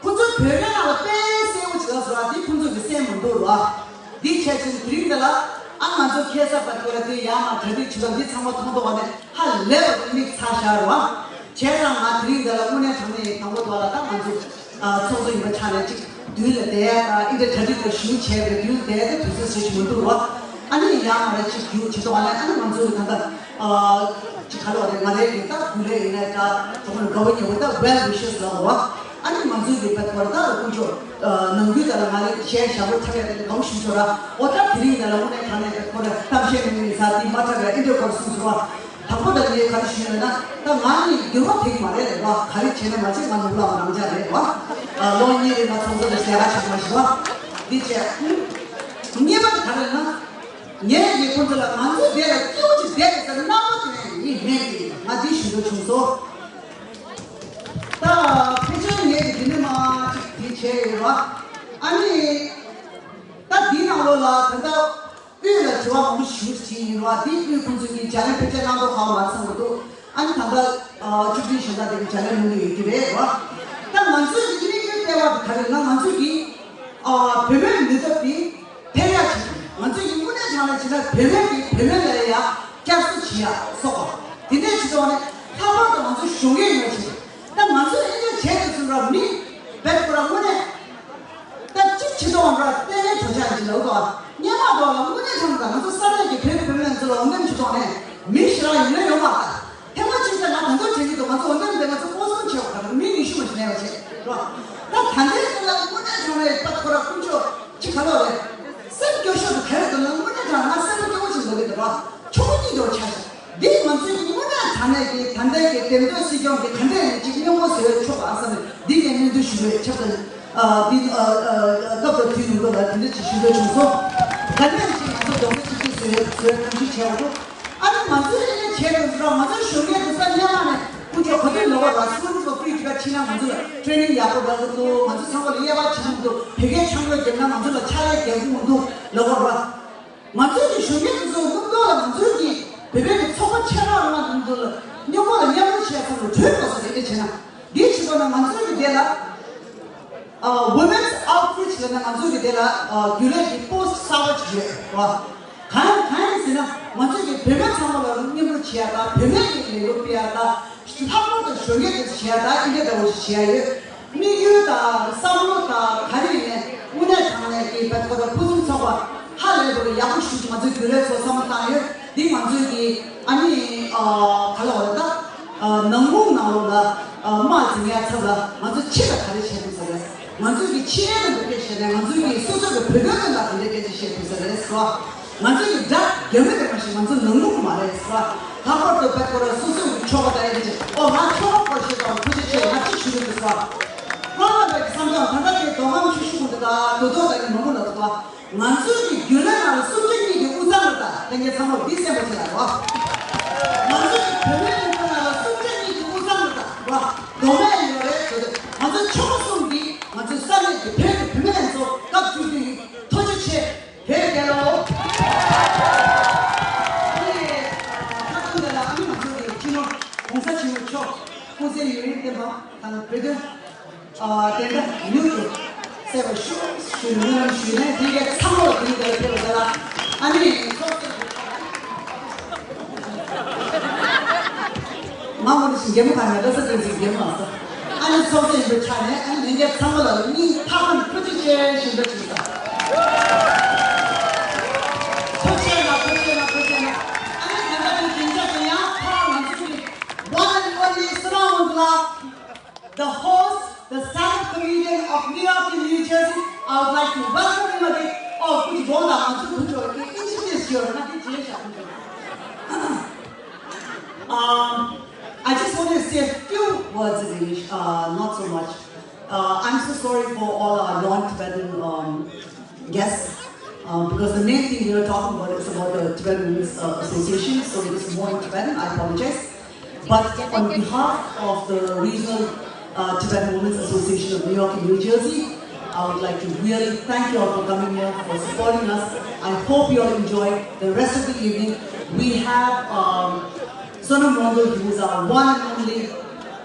ཁོ་ཚོས་བོད་སྐད་ནང་ལ་དཔེ་གསལ་པོ་ཅིག་ལབ་སོང་ར། འདི་ཁོ་ཚོ་གི་གསན་མི་འདུག་ར། འདི་བྱས་ཙང་དེ་རིང་འདི་ལ། ཨ། ང་ཚོ་ཁ་སང་བར་དུ་ལ་དེ་ཡར་མར་གྲ་སྒྲིག་བྱེད་སྟངས་འདི་ཚང་མ་མཐོང་མཐོང་བ་ནས་ཧ་ལས་པ་དེ་མིག་ཚ་ཤར་བ། བྱས་ཙང་ང་དེ་རིང་འདི་ལ་དངོས་གནས་དྲང་གནས་དང་པོ་དོ་ལ་ད་ང་ཚོ་ཨ་ཚོགས་གཙོ་ཡིན་པ་ཆ་ནས་ཅིག་མདུན་ལ་བསྡད་ཡ་དང་ཨིན་དྲ་གྲ་སྒྲིག་ལ་ཞུགས་བྱས་པའི་མདུན་ལ་བསྡད་ཡ་དེ་དུས་ཚོད་ཞིག་མི་འདུག་བ། ཨ་ནི་ཡར་མར་ཅིག་རྒྱུགས་བྱེད་དོ་ལ་ཨ་ནི་ང་ཚོ་ད་ལྟ་ཨ་ཅིག་ག་ལ་བ་རེད། ང་རའི་གི་ད་དགུ་ལས་ཡིན་ན་ད་གྲོགས་མོ་དགའ་བོ་ཉེ་བོ་ད་well wishes ལ་བ། ཨ་ནི་ང་ཚོའི་གི་བེད་ཁོ་ར་ད་ལ་ཀུན་སྤྱོད་ནང་ཁུལ་ད་ལ་ང་རེ་གཞས་ཞབས་བྲོ་འཁྲབ་ཡ་དེ་ལ་གང་ཞུ་ཆོག་ར། འོ་ད་དེ་རིང་ད་ལ་དངོས་གནས་དྲང་གནས་བེད་ཁོ་ར་གཏམ་བཤད་མི་མི་ཚ་དེ་མ་འཁྲབ་ཡ་ཨིན་དྲ་ཁོ་ར་གསུངས་སོང་བ། དང་པོ་ད་ངས་ག་རེ་ཞུས་ཡོད་ན་ད་ང་ནི་འགྱུར་བ་ཐེག་མ་རེད་རེད་བ། ག་རེ་བྱས་ན་མ་བྱས་ང་ནུབ་ལ་རང་འཇགས་རེད་བ། ལོ་གཉིས་རིང་ང་ཚོང་ཚོགས་ལ་ཟས་ག་ཞིག་མ་ཞུ་བ། འདི་བྱས། གཉིས་པ་དེ་ག་རེ་ན། ངས་ཀྱི་ཁོང་ཚོ་ལ་ང་ཚོའི་སྡེ་ལ་སྐྱིད་པོ་ཅིག་བསྡད་ཡོད་ཟེར་རྣམ་པ་དེ་ནས་ཡིན་མེད་ཀྱི་ང་འདི་ཞུ་འདོད་བྱུང་སོང་། ད་ཕལ་ཆེར་ངས་ཀྱི་འདི་ནས་མ་ཅིག་འདི་བྱས་ཡོད་ར། ཨ་ནི། ད་འདི་ནང་ལོགས་ལ་ད་ལྟ་དབུས་ལ་དྲི་བ་མང་པོ་ཞིག་ཞུ་བཞིན་ཡིན་ར། འདི་དབུས་ཁོང་ཚོས་ཀྱི་བརྒྱ་ལན་ཕལ་ཆེར་གནང་མདོག་ཁ་པོ་མ་རེད་བསམ་གྱི་འདུག་ཨ་ནི་ད་ལྟ་ཨ་བཅུ་བདུན་གཞན་དག་དེ་གི་བརྒྱ་ལན་གནང་གི་ཡོད་ཀྱི་རེད་ར། ད་ང་ཚོའི་གི་དམིགས་ཡུལ་ལྟེ་བ་དེ་ག་རེ་ན་ང་ཚོའི་གི་ཨ་བོད་མིའི་ནུས་སྟོབས་དེ། ཕན་ཡག་ཆེད་དུ་ང་ཚོས་ཀྱི་དངོས་གནས་དྲང་གནས་བྱས་ན་བོད་མི་གིས་བོད་མི་ལ་ཡ་བསྐྱར་གསོ་བྱེད་ཡ་སོགས་པ་དེ་འདྲའི་ཆེད་དུ་ནི་ལྷག་པར་དུ་ང་ཚོའི་གཞོན་སྐྱེས་ཡོད་ཆེད་དུ་ད་ང་ཚོས་ཨེ་འདྲ་བྱས་ཏེ་ཚུར་ར་མི་བེད་ཁོ་ར་དངོས་གནས་ད་གཅིག་ཆེད་དུ་འོང་ར་ལྟས་ངན་གྲོགས་ཆགས་ཀྱི་ལའུ་དོ་སྔོན་མ་དོ་ལ་དངོས་གནས་དྲང་གནས་ང་ཚོ་ས་གནས་ཀྱི་བོད་ཀྱི་བུད་མེད་ཚོ་ལ་འོང་འདེམས་ཆེད་དུ་ནས་མི་ཞེ་དྲག་ཡོང་ན་ཡོང་མ་རེད། ཐེངས་མ་གཅིག་ཙམ་ང་ད་དུང་དྲན་གྱི་འདུག་ང་ཚོ་འོ་འདེམས་དེ་ང་ཚོ་ཕོ་སོང་བྱེད་དགོས་ག་རེ་མི་ཉི་ཤུ་མ་ཞིག་གནས་པ་བྱེད་རོགས། ད་ད་ལྟའི་དེ་ལ་དངོས་གནས་དྲང་གནས་ད་ཁོ་ར་ཀུན་སྤྱོད་ཅིག་ག་ལོ་རེད། སེམས་སྐྱོ་ཤོས་དུ་ག་རེ་འདུག་ན་དངོས་གནས་དྲང་ང་སེམས་པ་སྐྱོ་བོ་ཞིག་འདུག་གི་འདུག་རོགས། ཆུང་ངུ་གཉིས་འདྲ་བོ་ཆགས་ཤག་འདི་ང་ཚོའི་དངོས་གནས་དྲང་གནས་ཀྱི་ད་ལྟའི་གི་དེ་འདོད་སྲིད་སྐྱོང་གི་ག་འདྲས་ནས་ཅིག་སྙོམས་པོ་བཟོས་ཆོག་ཨ་བསམ་ནས་འདི་ནས་སྨོན་འདུན་ཞུ་བའི་ཆབ་ཏུ་འདི་སྐབས་དང་དུས་ཡོང་འདུག་ལ་དེ་འདྲས་ཅིག་ཞུ་འདོད་བྱུང་སོང་། ག་འདྲས་ཅིག་ང་ཚོ་རྡོག་རྩ་གཅིག་སྒྲིལ་བཟོས་བཟོས་ཐབས་ཤེས་བྱས་པ་འདུག་ཨ་ནི་ང་ཚོས་ཨེ་ནས་བྱས་དུས་ཚོད་ང་ཚོའི་གཞོན་སྐྱེས་དེ་ཚོ་སྔོན་མ་ནས་ཀུན་སྤྱོད་གོ་དོན་ལོག་པ་ར་སུ་རུ་ཚོ་ཕུད་ཅིག་ཕྱིན་ན་ང་ཚོ་ལ་ཊེ་ནིང་ཡག་པོ་རག་གི་འདུག་ང་ཚོ་ཚང་མ་ལ་དབྱེ་བ་ཕྱེ་གི་འདུག་བོད་སྐད་ཆང་གོས་བརྒྱབ་ན་ང་ཚོ་ལ་ཕྱག་ལས་རྒྱག་གི་འདུག་ལབ་པ་ར། ང་ཚོའི་གི་གཞོན་སྐྱེས་དེ་ཚོ་སྣུམ་ཐོག་ལ་ང་ཚོའི་གི་བོད་པའི་གི་ཚོགས་པ་ཆེ་རང་རང་དེ་ཚོ་ལ་མཉམ་པོ་ལ་མཉམ་རུབ་བྱས་ཚང་ལ་གྲོས་དགོས་ས་རེད་དེ་བྱས་ན་འདིའི་ཕྱི་ལོགས་ན་ང་ཚོའི་གི་དེ་ལ་Women's Outreach ལབ་ན་ང་ཚོའི་གི་དེ་ལ་རྒྱུན་ལས་ཀྱི་པོ་སི་ཊི་གསར་པ་ཅིག་ཡོད་ར། གང་ཡིན་གང་ཡིན་ཟེར་ན་ང་ཚོའི་གི་བོད་པ་ཚང་མ་ལ་མཉམ་རུབ་བྱེད་ཡ་དང་བོད་པའི་གི་ལས་འགུལ་སྤེལ་ཡ་དང་ལྷག་པར་དུ་གཞོན་སྐྱེས་དེ་ཚོ་བྱེད་ཡ་དང་ཨི་འདྲ་འདྲ་བོ་ཞིག་བྱེད་ཡ་ཡོད། དམིགས་ཡུལ་དང་བསམ་བློ་དང་ག་རེ་ཡིན་ནའི་དངོས་གནས་དྲང་གནས་ཀྱི་བེད་ཁོ་ད་ཕུན་སུམ་ཚོགས་པ་ཧ་ལས་པའི་ཡག་པོ་ཞིག་ང་ཚོའི་རྒྱུན་ལས་ཚོ་བསམ་བློ་བཏང་ཡོད། འདི་ང་ཚོའི་གི་ཨ་ནི་ག་ལ་བ་ད་ནང་ཁུལ་ནང་ལོགས་ལ་དམག་འཛིང་ཡ་ཚབ་ལ་ང་ཚོ་ཕྱི་ལ་ག་རེ་བྱེད་དགོས་ས་རེད། ང་ཚོའི་གི་ཕྱི་རོལ་ལ་འདི་སྐད་བཤད་ནས་ང་ཚོའི་གི་སོ་སོ་གི་བོད་དོན་ལ་འདི་འདྲའི་སྐད་ཆ་བཤད་དགོས་ས་རེད་ཟེར་བ། ང་ཚོ་ཡི་དགྲ་རྒྱ་མི་རེད་མ་གཞི་ང་ཚོ་ནང་མི་མ་རེད་ཟེར་བ། ལྷག་པར་དུ་བེད་ཁོ་ར་སོ་སོ་གི་ཆོལ་ཁ་དང་ཡི་གེ་ཅིག་ཨོ་ང་ཆོལ་ཁ་སྐོར་བཤད་དང་ཐུགས་རྗེ་ཆེ་ང་ཅིག་ཞུ་རྒྱུ་འདུག་ཟེར་བ། སྔོན་མ་བོད་ཀྱི་བསམ་སྦྱོར་ད་ལྟ་དེ་རྡོ་སྒམ་ཆུ་ཤུགས་ཀུན་ཏུ་དང་རྡོ་རྡོ་དང་གི་མང་པོ་ལ་ཐུག་བ། ང་ཚོའི་གི་རྒྱུན་ལས་ནང་ལ་སུམ་ཆ་གཉིས་ཀྱི་དབུས་གཙང་རེད་ད་ལྷན་རྒྱས་ཚང་མ་འདི་གསན་པ་བྱེད་ལ་རོགས། ང་ཚོའི་གི་བོད་མིའི་ལས་ཁུངས་ནང་ལ་སུམ་ཆ་གཉིས་ཀྱི་དབུས་གཙང་རེད་ད་རོགས། མདོ་སྨད་ཡོད་རེད་ཟེར་ཏེ་ང་ཚོའི་ཆོལ་ཁ་གསུམ་འདི་ང་ཚོའི་ས་གནས་ཀྱི་བོད་ཀྱི་བུད་མེད་ལྷན་ཚོགས་སྐབས་བཅུ་བདུན་ཡིན། ཐུགས་རྗེ་ཆེ། བོད་རྒྱལ་ལོ། ཨ་ནི་ཁ་ཐུག་དེ་ལ་ཨ་ནི་ང་ཚོ་གི་སྤྱི་ནོར་༸གོང་ས་༸སྐྱབས་མགོན་ཆེན་པོ་མཆོག་སྐུ་ཚེ་ཡུན་རིང་བརྟན་པ་དང་བོད་དོན་ཨ་བདེན་མཐའ་མྱུར་དུ་གསལ་བར་ཤོག་ཞུ་སྨོན་ལམ་ཞུས་ནས་དེ་གའི་ཚང་མ་ལ་དེ་རིང་འདིར་ཕེབས་པ་དེ་ལ་ཨ་ནི་ཚོགས་གཙོ་མ་འོངས་པ་ཞིག་རྒན་མོ་གང་ཡང་བློ་གསལ་སྟོན་ཅིག་རྒན་མོ་ལ་སོ། ཨ་ནི་ཚོགས་གཙོ་ཡིན་པའི་ཆ་ནས་ཨ་ནི་ལྷན་རྒྱས་ཚང་མ་ལ་སྙིང་ཐག་པ་ནས་ཐུགས་རྗེ་ཆེ་ཞུ་འདོད་བྱུང་སོང་། ཐུགས་རྗེ་ཆེ་གནང་། ཐུགས་རྗེ་ཆེ་གནང་། ཐུགས་རྗེ་ཆེ་གནང་། ཨ་ནི་ད་ལྟ་དེ་བདེ་འཇགས་དེ་ཡང་ཕར་ང་ཚོ་གི་one and only Sanawan Gulab, the host, the stand-up comedian of New York and New Jersey. I would like to welcome him again. Oh, could you go down to the introduce your Um, I just wanted to say a few words in English, uh, not so much. Uh, I'm so sorry for all our non-Tibetan um, guests, um, because the main thing we were talking about is about the Tibetan Women's uh, Association, so it is more in Tibetan. I apologize. But on behalf of the Regional uh, Tibetan Women's Association of New York and New Jersey, I would like to really thank you all for coming here, for supporting us. I hope you all enjoy the rest of the evening. We have um, Sonam Mondol, who is our one and only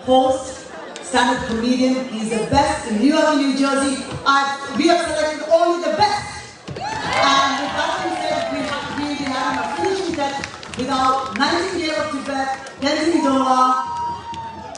host, stand-up comedian. He's the best in New York and New Jersey. I, we have selected only the best. And with that being said, we have, we Without nineteen K of Tibet, Tenzin Dorwa,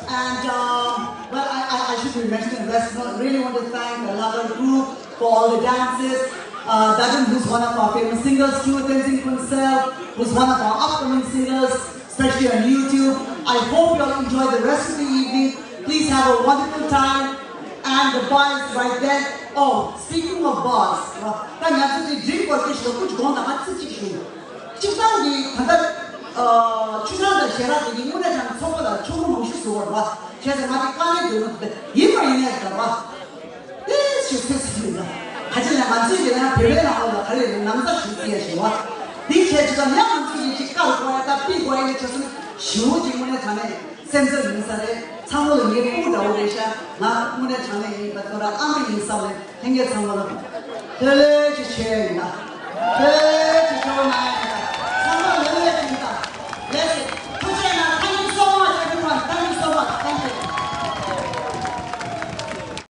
and um, well, I, I, I should be mentioning the rest. I really want to thank the Lagar group for all the dances. Uh, Dadun, who's one of our famous singers, Q Tenzin himself, who's one of our upcoming singers, especially on YouTube. I hope you all enjoy the rest of the evening. Please have a wonderful time. And the bar is right there. Oh, speaking of bars, ད་ང་ཚོ་དེ་drink contest ལ་ཀུ་ཅི་དགོངས་དང་ང་ཚིག་གཅིག་ཞུ། སྤྱིར་བཏང་གི་ད་ལྟ་ཆུ་ཚང་དང་ཞལ་རག་དེ་གི་དངོས་གནས་དྲང་ཚོགས་པ་ལ་ཆུ་མོ་མང་ཤོས་བཟོ་བར་བ། བྱས་ཙང་ང་དེ་དཀའ་ལས་འདོད་ནོ་དེ་ཡིན་པ་ཡིན་ནས་ད་བ། ཏེ་ཞིག་སེ་སི་ཡིན་ད། ཁ་ཅིག་ལ་ང་ཚོས་དེ་ན་བེ་བའི་ནང་ལ་ག་རེ་ནང་ཚ་ཞིག་རྩི་ཡ་ཞིག་བ། དེ་བྱས་ཙང་ཡང་ང་ཚོས་ཡིན་གཅིག་བཀའ་རུ་གོ་ཡ་ད་པི་གོ་ཡ་ནས་བྱས་སོང་ཞིའུ་གཅིག་དངོས་གནས་དྲང་ནས། སེམས་ཚོར་ཡིན་ས་རེད། ཚང་མ་ལ་ངའི་སྤུ་གུ་འདྲ་བོ་རེད་ཤག་ང་དངོས་གནས་དྲང་གནས་ཡིན་པ་ཚོ་ར་ཨ་མ་ཡིན་བསམ་ནས་ལྷན་རྒྱས་ཚང་མ་ལ་ལྷོད་ལྷོད་ཀྱི་ཆོས་ཡིན་ད། ལྷོད་ཀྱི་ཆོས་མ་ཡིན་ད། ཚང་མ་ལྷོད་ལྷོད་ཀྱི་ཡིན་ད། Let's